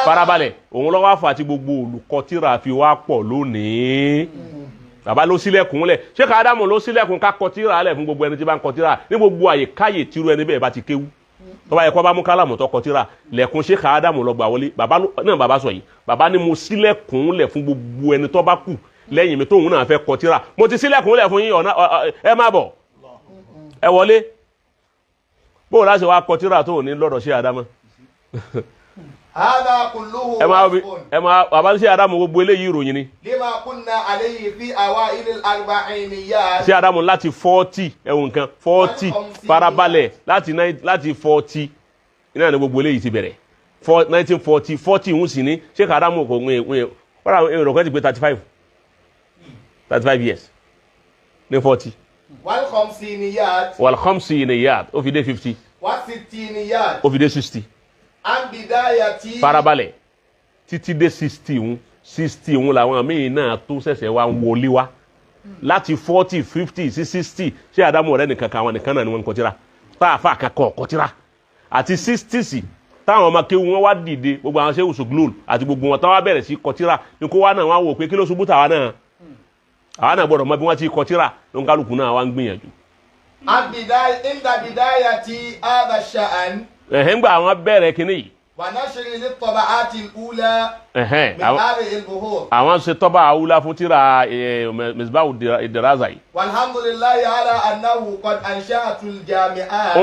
Farabalẹ̀, òun lọ́wọ́ àfà àti gbogbo olùkọ́tíra fi wá pọ̀ lónìí. Bàbá ló ṣílẹ̀kùn lẹ̀, Sheikh Adamu ló ṣílẹ̀kùn ká kọtíra lẹ̀ fún gbogbo ẹni tí bá ń kọtíra ní gbogbo àyè káyè tírú ẹni bẹ́ẹ̀ bá ti kéwú. Tó bá yẹ kó bá mú kálàmù tó kọtíra lẹ̀kùn Sheikh Adamu lọ gbà wọlé. Bàbá náà bàbá sọ yìí, bàbá ní mo ṣílẹ̀kùn lẹ̀ fún gbogbo ẹni tó bá kù lẹ́yìn mi tóun náà fẹ́ kọtíra, mo ti ṣílẹ̀kùn lẹ̀ fún yín, ọ̀nà ẹ má bọ̀ ẹ wọlé. Bó o láṣẹ wá kọtíra tó ní lọ́dọ̀ Sheikh Adamu. Hada kulluhu ẹ máa bàbá Sheikh Adamu gbogbo eléyìí ìròyìn ni. Lima kunna alayhi fi awail al-arba'iniyat. Sheikh Adamu láti 40 ẹ̀wọ̀n nǹkan 40 farabalẹ̀ láti 40 iná ni gbogbo eléyìí ti bẹ̀rẹ̀ 1940 40 ń sì ní Sheikh Adamu kò ń wọ́n àwọn èrò kan ti pé 35 years ní 40. Wal khamsiniyat. Wal khamsiniyat ó fi dé 50. Wa sittiniyat. Ó fi dé 60. Farabalẹ̀ títí dé 60 60 làwọn míì náà tó ṣẹ̀ṣẹ̀ wá ń wọlé wá láti 40 50 sí 60. Ṣé Adamu ọ̀rẹ́ nìkan kan àwọn nìkan náà ni wọ́n ń kọtíra tá a fà kankan kọtíra àti 60 sí táwọn ọmọ kéwu wọn wá dìde, gbogbo àwọn ṣéwù sùglùl àti gbogbo wọn táwọn wá bẹ̀rẹ̀ sí kọtíra ní kó wá náà wá wò pé kí ló ṣubú tàwa náà, àwa náà gbọ́dọ̀ mọ bí wọ́n ti kọtíra ló ń kálukú náà wá ń gbìyànjú. Inda bidayati hadha sha'an. Ẹ̀hẹ́n gbà àwọn bẹ̀rẹ̀ kínní yìí. Wa-nashri lit-taba'ati al-ula min hadhihi al-buhur. Àwọn ṣe tọ́ba àwùlá fún tíra Misbahu Diraza yìí. Walhamdulillahi ala annahu qad ansha'atu al-jami'at.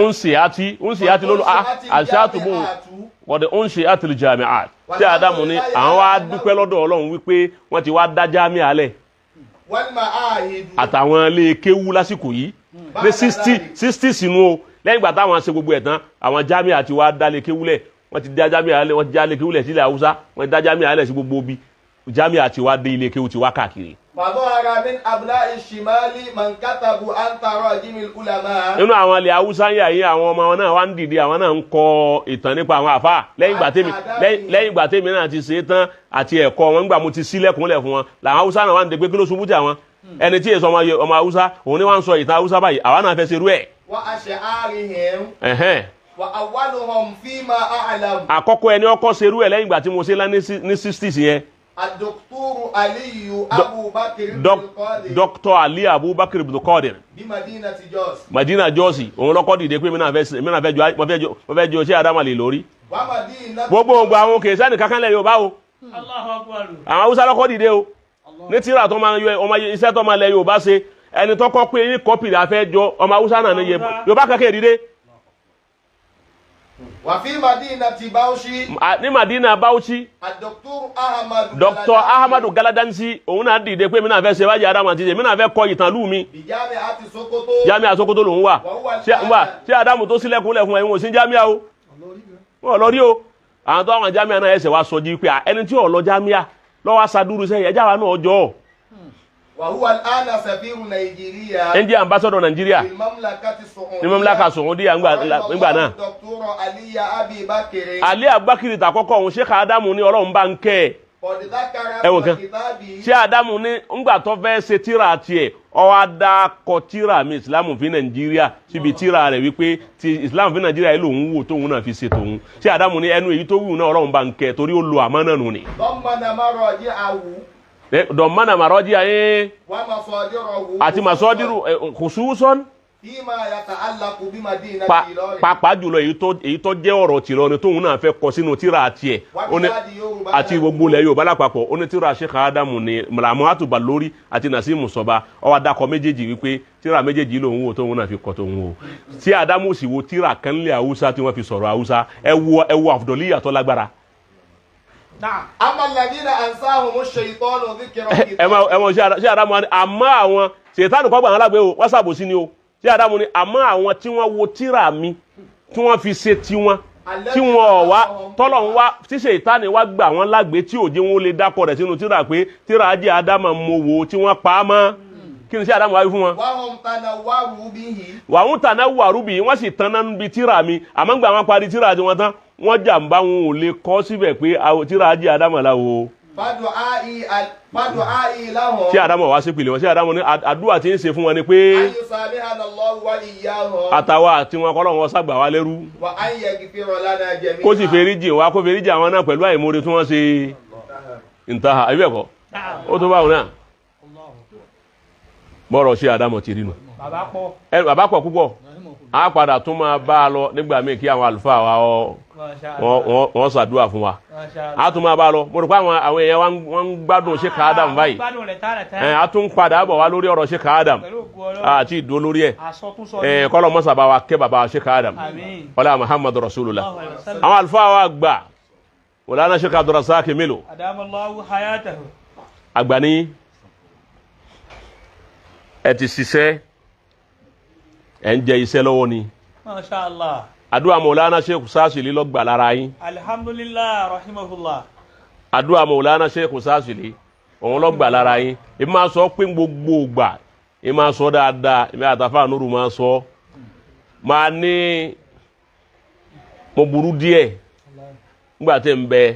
Unṣi'at lólu ansha'atu bò wọ́n unṣi'at al-jami'at. Tí Adamu ní àwọn wá dúpẹ́ lọ́dọ̀ Ọlọ́run wípé wọ́n ti wá dá jámíà lẹ̀. Wal ma'ahid. Àtàwọn ilé kéwú lásìkò yìí ní 60 sínú o. Lẹ́yìn ìgbà táwọn ṣe gbogbo ẹ̀ tán, àwọn jámíà ti wá dálé kéwúlẹ̀, wọ́n ti dá jámíà lẹ̀, wọ́n ti dá lé kéwúlẹ̀ sílẹ̀ Haúsá, wọ́n ti dá jámíà lẹ̀ sí gbogbo ibi. Jámíà ti wá dé ilé kéwú ti wá káàkiri. Fadhahara min abna'i shimali man katabu an tarajimil ulama. Nínú àwọn ilẹ̀ Haúsá ń yà yín, àwọn ọmọ wọn náà wá ń dìde, àwọn náà ń kọ ìtàn nípa àwọn àfáà. Lẹ́yìn ìgbà tèmi náà ti ṣe é tán àti ẹ̀kọ́ wọn, nígbà mo ti ṣílẹ̀kùnlẹ̀ fún wọn, làwọn Haúsá náà wá ń dé pé kí ló ṣubú tí àwọn ẹni tí èso ọmọ Haúsá òun ni wọ́n ń sọ ìtàn Haúsá báyìí, àwa náà fẹ́ ṣerú ẹ̀. Wa ash'arihim. Wa awwaluhum fima a'lam. Àkọ́kọ́ ẹni ọkọ́ ṣerú ẹ̀ lẹ́yìn ìgbà tí mo ṣe lá ní 60s yẹn. Ad-Doktoru Aliyu Abubakar ibn Qadir. Dr. Ali Abubakar ibn Qadir. Bí Madina ti Jos. Madina Jos, òun lọ́kọ́ dìde pé mi náà fẹ́ jọ ṣé Adamu lè lórí. Wa Madina. Gbogbo ògbà àwọn kèé sẹ́ni kankan lẹ̀ Yorùbá o. Allahu Akbar. Àwọn Haúsá lọ́kọ́ dìde o. Ní tíra tó máa yọ ọmọ iṣẹ́ tó máa lẹ Yorùbá ṣe, ẹni tó kọ́ pé ní kọ́pì rẹ̀ afẹ́ jọ ọmọ Haúsá náà ní Yorùbá kankan dìde. Wa fi Madinati Bauchi. Ní Madina Bauchi. Dr. Ahmadu Galadansi òun náà dìde pé mi náà fẹ́ ṣe wájú Adamu àti mi náà fẹ́ kọ ìtàn lù mí. Jami'ati Sokoto. Jami'a Sokoto lòun wà. Ṣé Adamu tó sílẹ̀kùn lẹ̀ fún ẹ̀yin wò sí Jami'a o? Wọ́n lọ rí o. Àwọn tó àwọn Jami'a náà ẹsẹ̀ wá sọ jí pé ẹni tí ò lọ Jami'a lọ́wọ́ aṣadúró sẹ́yìn ẹjá wa náà jọ. Wa huwa al-ana safiru Nàìjíríà. Ẹ ń jẹ́ ambassador Nàìjíríà. Ní mamlaka Saudiya ńgbà náà. Dr. Ali Abubakar. Ali Abubakar tàkọ́kọ́ òun Sheikh Adamu ní Ọlọ́run bá ń kẹ́ ẹ̀. Ẹ̀wọ̀n kan. Sheikh Adamu ní ńgbà tó fẹ́ ṣe tíra tiẹ̀ ó wá dá kọ tíra mi Islam fi Nàìjíríà síbi tíra rẹ̀ wípé ti Islam fi Nàìjíríà yìí lòun wò tóun náà fi ṣe tòun. Sheikh Adamu ní ẹnu èyí tó wù náà Ọlọ́run bá ń kẹ́ torí ó lo àmọ́ náà nù ni. Dọ̀mọ́nà màrọ́jì ayé àti masọ́dírù khususan Pàápàá jùlọ èyí tó jẹ́ ọ̀rọ̀ tìlọrin tóun náà fẹ́ kọ sínú tíra tiẹ̀ àti gbogbo ilẹ̀ Yorùbá lápapọ̀. Ó ní tíra Sheikh Adamu ní Làmúhàtù Balórí àti Nasimu Sọba. Ó wá dákọ méjèèjì wípé tíra méjèèjì lòun wò tóun náà fi kọ tóun wò. Tí Adamu sì wo tíra kan lé Haúsá tí wọ́n fi sọ̀rọ̀ Haúsá, ẹ wo àfùdọ̀líyà tó lágbára. Ẹ mọ̀ ṣé Adamu àmọ́ àwọn ṣètánù kọ́ gbà wọn lágbé o, wọ́n ṣàbòsí ni o. Tí Adamu ni àmọ́ àwọn tí wọ́n wo tíra mi tí wọ́n fi ṣe tiwọn tí wọ́n wá tọ́lọ̀ ń wá tí Ṣètánì wá gbà wọ́n lágbé tí òjé wọn lè dákọ̀ rẹ̀ sínú tíra pé tíra ajé Adamu mo wò tí wọ́n pa á mọ́. Kí ni ṣé Adamu wá wí fún wọn. Wàhùn tàná wàrú bìí, wọ́n sì tanná níbi tíra mi, àmọ́ gbà wọ́n parí tíra tiwọn tán wọ́n jàǹbá wọn ò lè kọ́ síbẹ̀ pé tíra ajé Adamu la wò. Tí Adamu wá sí pìlẹ̀ wọn, tí Adamu ní àdúrà tí ń ṣe fún wọn ni pé àtàwa àti wọn kọ́lọ́ wọn ságbà wá lẹ́rú, kó sì fèrè jì wá, kó fèrè jì àwọn náà pẹ̀lú àìmoore tí wọ́n ṣe ìtaha àbí bẹ́ẹ̀ kọ́, ó tó báwọn náà bọ́rọ̀ ṣe Adamu ti rí nu. Bàbá pọ̀ púpọ̀, á padà tún máa bá a lọ nígbà míì kí àwọn àlùfáà wa wọ́n ṣàdúrà fún wa, a tún máa bá a lọ. Mo rò pé àwọn èèyàn wọ́n ń gbádùn Sheikh Adam báyìí, a tún padà bọ̀ wá lórí ọ̀rọ̀ Sheikh Adam àti ìdúró lórí ẹ̀. Kọ́lọ̀ mọ́sà bá wa kẹ́ bàbá Sheikh Adam ọlá Muhammadu Rasulullah. Àwọn àlùfáà wa gbà Mawlana Sheikh Abdulrasaq Mélòó àgbà ní ẹ ti ṣiṣẹ́, ẹ ń jẹ iṣẹ́ lọ́wọ́ ni. Masha Allah. Àdúrà Mawlana Sheikh Sasili ló gbà lára yín. Alhamdulillah rahimahullah. Àdúrà Mawlana Sheikh Sasili òun ló gbà lára yín. Èmi máa sọ pé gbogbo ìgbà èmi máa sọ dáadáa, èmi àtàfà Nuru máa sọ. Máa ní mo burú díẹ̀ nígbà tí ń bẹ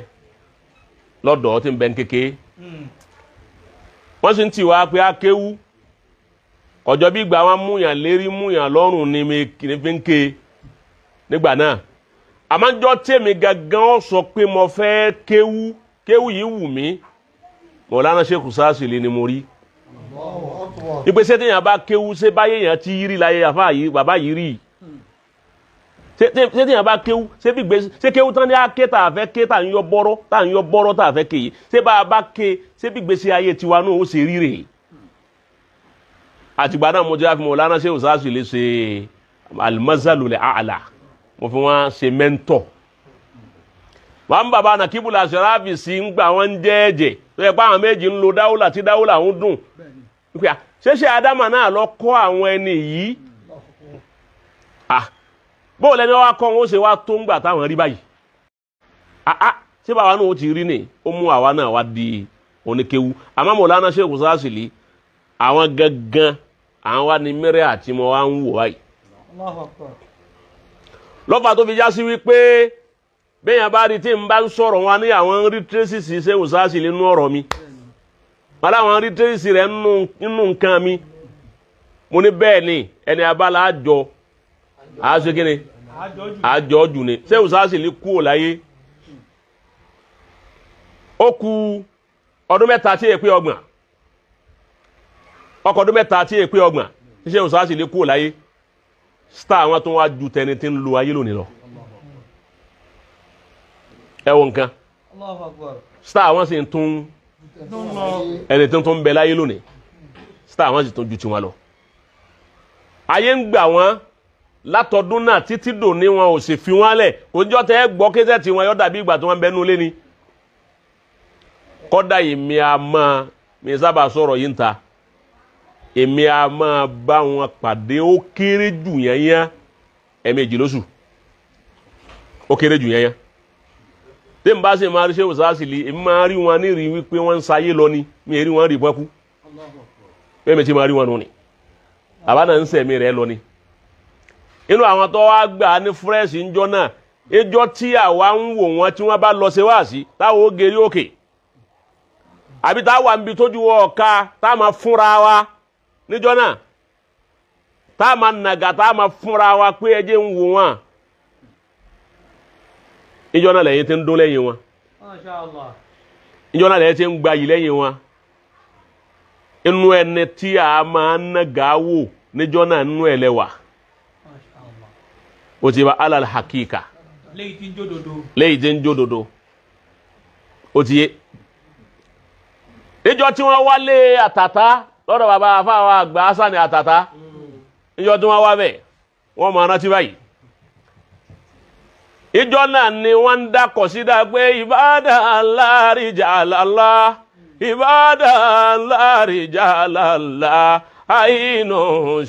lọ́dọ̀ tí ń bẹ ń kéke. Wọ́n sì ń tì wá pé á kéwú. Ọjọ́ bí ìgbà wọn múyàn lérí múyàn lọ́rùn ni mi fi ń ké nígbà náà. Àmọ́jọ́ tèmi gangan sọ pé mo fẹ́ kéwú, kéwú yìí wù mí, Mawlana Sheikh Sasili ni mo rí. Ìpèsè téèyàn bá kéwú ṣé báyé èèyàn ti rí láyé àfa yìí bàbá yìí rí. Ṣé téèyàn bá kéwú ṣé bí gbèsè ṣé kéwú tán ní á ké tá a fẹ́ ké tá à ń yọ bọ́rọ́ tá à ń yọ bọ́rọ́ tá a fẹ́ ké yìí, ṣé bá a bá ké ṣé bí gbèsè ayé tiwa náà ó ṣe rí rèé. Àtìgbà náà mo jẹ́ àfihàn Mawlana Sheikh Sasili ṣe al-mazalul a'la, mo fi wọn ṣe mẹ́ńtọ̀. Wọn bàbá Nakibul Ashrafi sí ń gbà wọn jẹ́ẹ̀jẹ̀ tó yẹ pé àwọn méjì ń lo dáwùlà tí dáwùlà ń dùn. Ṣéṣe Adama náà lọ kọ́ àwọn ẹni yìí? Bó lẹni wá kọ́ wọn ó ṣe wá tó ń gbà táwọn rí báyìí. Ṣé bàbá náà ó ti rí ni? Ó mú àwa náà wá di oníkéwu. Àmọ́ Mawlana Sheikh Sasili àwọn gangan àwọn wá ní mẹ́rẹ́ àti mo wá ń wò báyìí. Lọ́fà tó fi já sí wípé bẹ́yàn bá rí tí n bá ń sọ̀rọ̀ wọn ní àwọn ń rí tírésìsì Sheikh Sasili nínú ọ̀rọ̀ mi, wọn láwọn ń rí tírésìsì rẹ̀ nínú nǹkan mi. Mo ní bẹ́ẹ̀ ni ẹni abala àjọ àṣẹ kí ni àjọ jù ni. Sheikh Sasili kú ò láyé, ó kù ọdún 3 tí èpè 30, ọkọ̀ ọdún 3 tí èpè 30 tí Sheikh Sasili kú ò láyé. Star àwọn tó wá ju tẹni tí ń lo ayé lónìí lọ. Ẹ wo nǹkan, star àwọn sì ń tún ẹni tó ń bẹ láyé lónìí, star àwọn sì tún ju tiwọn lọ. Ayé ń gbà wọ́n látọdún náà títí dòní, wọn ò sì fi wọ́n lẹ̀. Kò jọ́ tẹ́ gbọ́ kéṣẹ́ tí wọn yọ dàbí ìgbà tí wọ́n ń bẹnu lé ni. Kọ́dà èmi a máa mi sábà sọ̀rọ̀ yìí ń ta, èmi a máa bá wọn pàdé ó kéré jù yányán ẹ̀ẹ̀mejì lóṣù, ó kéré jù yányán. Tí n bá sì máa rí Sheikh Sasili, èmi máa rí wọn ní rí wípé wọ́n ń sayé lọ ni, mi rí wọn rí pẹ́kú bẹ́ẹ̀ mi ti máa rí wọn nù ni. Bàbá náà ń sẹ̀mí rẹ̀ lọ ni. Inú àwọn tó wá gbà ní fúrẹ́ṣì ńjọ́ náà, ìjọ tí àwa ń wò wọ́n tí wọ́n bá lọ ṣe wáàsí táwọn ó gerí òkè àbí táwa ń bi tójú wọ ọ̀ka tá a máa fúnra wa níjọ́ náà, tá a máa nàgà tá a máa fúnra wa pé ẹ jẹ́ ń wò wọ́n. Ìjọ náà lẹ́yìn tí ń dún lẹ́yìn wọn, ìjọ náà lẹ́yìn tí ń gbayì lẹ́yìn wọn. Inú ẹni tí a máa nàgà wò níjọ́ náà nínú ẹ̀ lẹ́wà. Ó ti bá alal hakika Léyìí tí ń jó dodo. Léyìí tí ń jó dodo. Ó ti yé. Níjọ́ tí wọ́n wálé àtàtà lọ́dọ̀ bàbá afáwa àgbà Hasan àtàtà, níjọ́ tí wọ́n wá bẹ̀ wọ́n máa rántí báyìí. Ìjọ náà ni wọ́n ń dá kọ̀sídà pé ibadallahi rijalallah, ibadallahi rijalallah, àìnù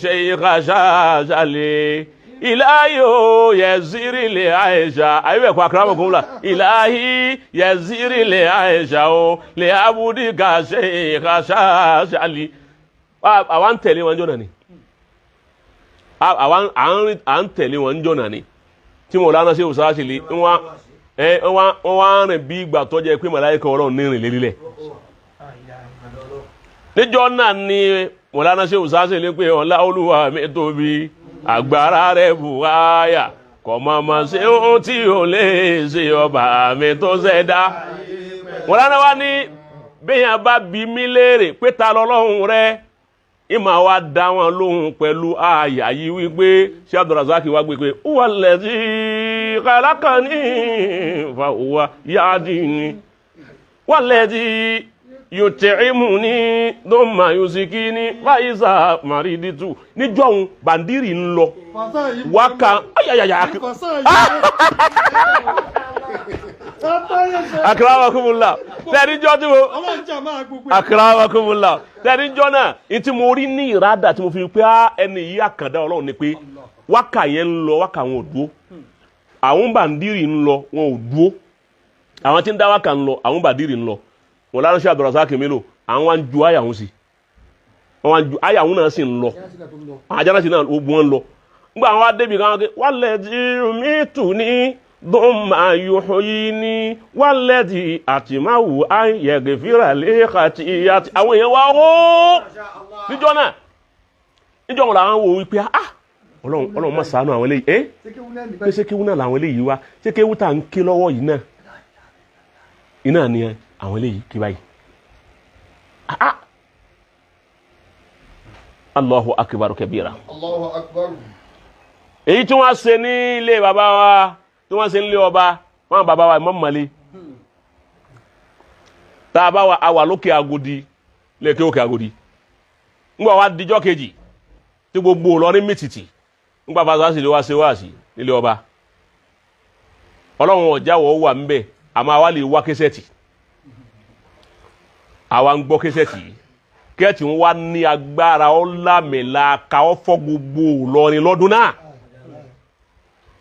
Sheikh Shazali ilahi o yẹziri le Aisha ayi bẹ kó akramakumullah ilahi yẹziri le Aisha o le abudika Sheikh Shazali. Àwa ń tẹ̀lé wọn jọ náà ni, àwa à ń tẹ̀lé wọn jọ náà ni tí mo lánàá ṣe òṣàṣì lè wọ́n wá rìn bí ìgbà tó jẹ́ pé màláíkà Ọlọ́run ní rìn lérílẹ̀. Níjọ́ náà ni mo lánàá ṣe òṣàṣì lè pé ọlá Olúwa mi tóbi, agbára rẹ̀ bùháyà, kò mọ̀mọ́ ṣe ohun tí ò lè ṣe ọba mi tó ṣẹ̀dá. Mo lánàá wá ní bẹ́yàn bá bi mí léèrè pé ta lọ́lọ́run rẹ̀, ìmọ̀ wa dá wọn lóhùn pẹ̀lú àyà yìí wípé ṣé Abdulrasaq wá gbé pé wà lẹ́sí khalaqani fa huwa yahdini wà lẹ́sí yut'imuni thumma yuskini fa iza mariditu. Níjọ́ òun bàndírì ń lọ wákà ayayaya akramakumullah tẹ́ríjọ́ tí mo akramakumullah tẹ́ríjọ́ náà ní tí mo rí ní ìrádà tí mo fi pé ẹni yìí àkàndá Ọlọ́run ni pé wákà yẹn ń lọ wákà wọn ò dúró, àwọn bàndírì ń lọ wọn ò dúró, àwọn tí ń dá wákà ń lọ àwọn bàndírì ń lọ. Wọn láránṣẹ́ Abdulrasaq mélòó àwọn wá ń ju àyàwó sí, wọn wá ń ju àyàwó náà sì ń lọ, àjànàṣì náà gbogbo wọn ń lọ. Nígbà àwọn adébì kan wálẹ̀ tí mi tù ní dọ́mà yuhyini wálẹ̀ àtìmáwò ayẹ̀gẹ̀fìrà lẹ́ẹ̀kàtì àti àwọn èèyàn wá hó níjọ́ náà. Níjọ́ wọn làwọn wò wípé ah Ọlọ́run Ọlọ́run má ṣàánú àwọn eléyìí ẹ́ pé ṣé kéwú náà làwọn eléyìí wá, ṣé kéwú tá à ń ké lọ́wọ́ yìí náà iná ni àwọn eléyìí kí báyìí. Ah Allahu akbar kabira. Allahu akbar. Èyí tí wọ́n ṣe ní ilé bàbá wa, tí wọ́n ṣe ń lé ọba wọn bàbá wa Imam Mali, tá a bá wa àwà lókè Agodi lẹ́kẹ́ òkè Agodi ńgbà wa dijọ́ kejì tí gbogbo Ìlọrin mìtìtì ńgbà bá sì lè wá ṣe wá sí nílé ọba Ọlọ́run ọ̀jáwọ̀ wà ń bẹ̀, àmọ́ àwa lè wá késẹ̀tì, àwa ń gbọ́ késẹ̀tì yìí kẹ́ẹ̀tì ń wá ní agbára ọ̀làmìlàkà ọ̀fọ́ gbogbo Ìlọrin lọ́dún náà.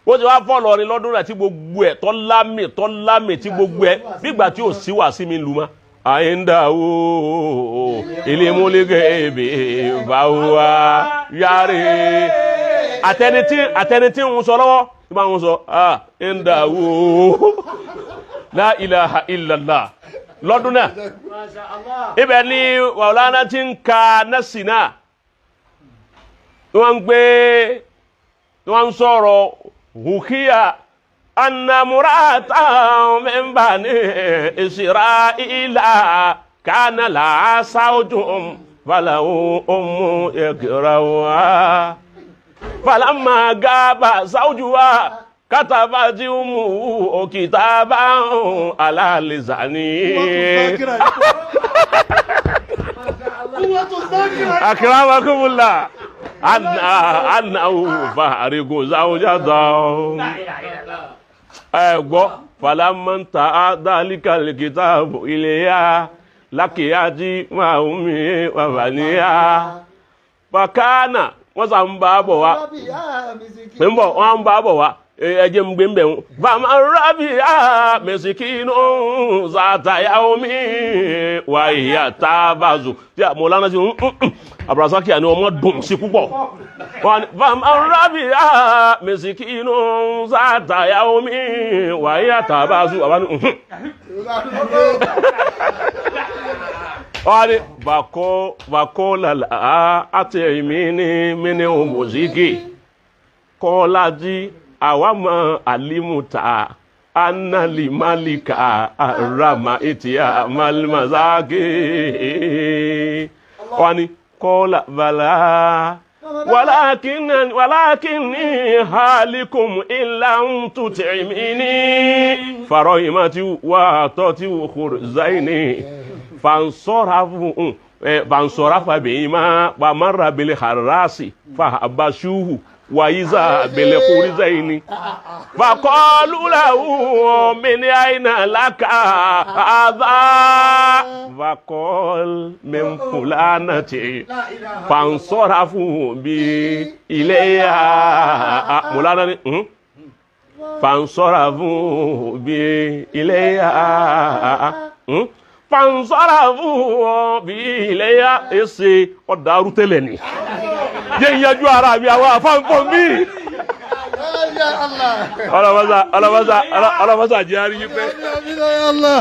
Ó ti wá fọ́ Ìlọrin lọ́dún náà tí gbogbo ẹ̀ tọ́lámì tọ́lámì tí gbogbo ẹ̀ nígbà tí ò sí wà sí mi lù mọ́. Àyíǹdàwó ìlímúlẹ́gẹ̀ èbè báwa yáre. Àtẹni tí ń sọ lọ́wọ́ tí bá ń sọ àyíǹdàwó la ilaha illallah lọ́dún náà. Ibẹ̀ ni Wàlánà ti ń ka nẹ́sì náà. Wọ́n ń gbé wọ́n ń sọ̀rọ̀ hukiya anamurata min bani Israila kana la sawjum falahu ummu yakrawa falamma gaba zawjuha katabati ummu kitaban ala lisani. Akramakumullah. Anna fariqu zawjatahu. Ẹ gbọ́ falamanta dhalika alkitabu ilayha lakiyati ma ummi wa baniya fakana. Wọ́n sà ń bá bọ̀ wá, ń bọ̀ wọ́n ń bá bọ̀ wá, ẹjẹ́ ń gbé ń bẹ̀ wọ́n. Fama rabi'a misikinu zata yaomi wa iya tabazu. Tí a mọ̀ lánàá sí Abdulrasaq àni ọmọ dùn sí púpọ̀. Fama rabi'a misikinu zata yaomi wa iya tabazu. Àbá ní wọ́n ní bàkọ́ lálá àti èmi ní mí ní mùsíkì kọ́lájí àwa mọ àlímùtà analimalika arama etiya malimazaki. Wọ́n ní kọ́lá bàlá Walakinni halikum illa ń tut'imini. Farahimati wa tọ́tí khurzaini. Fansọ́rafu fansọ́rafa bihima wa marra bil harrasi fahabashuhu wa iza bil khurzaini. Faqalu lahu min aina laka hadha faqal min fulanati fansọ́rafu bi ilayha mọ̀lánà ni fansọ́rafu bi ilayha fansọ́rafu bi ilayha ese ọ̀dàrú tẹ́lẹ̀ ni yẹ ìyẹjú ara mi àwọn afáǹfọ̀ mi Ya Allah. ọlọ́mọsá ọlọ́mọsá ọlọ́mọsá jẹ́ àríyí pé. Ya Allah.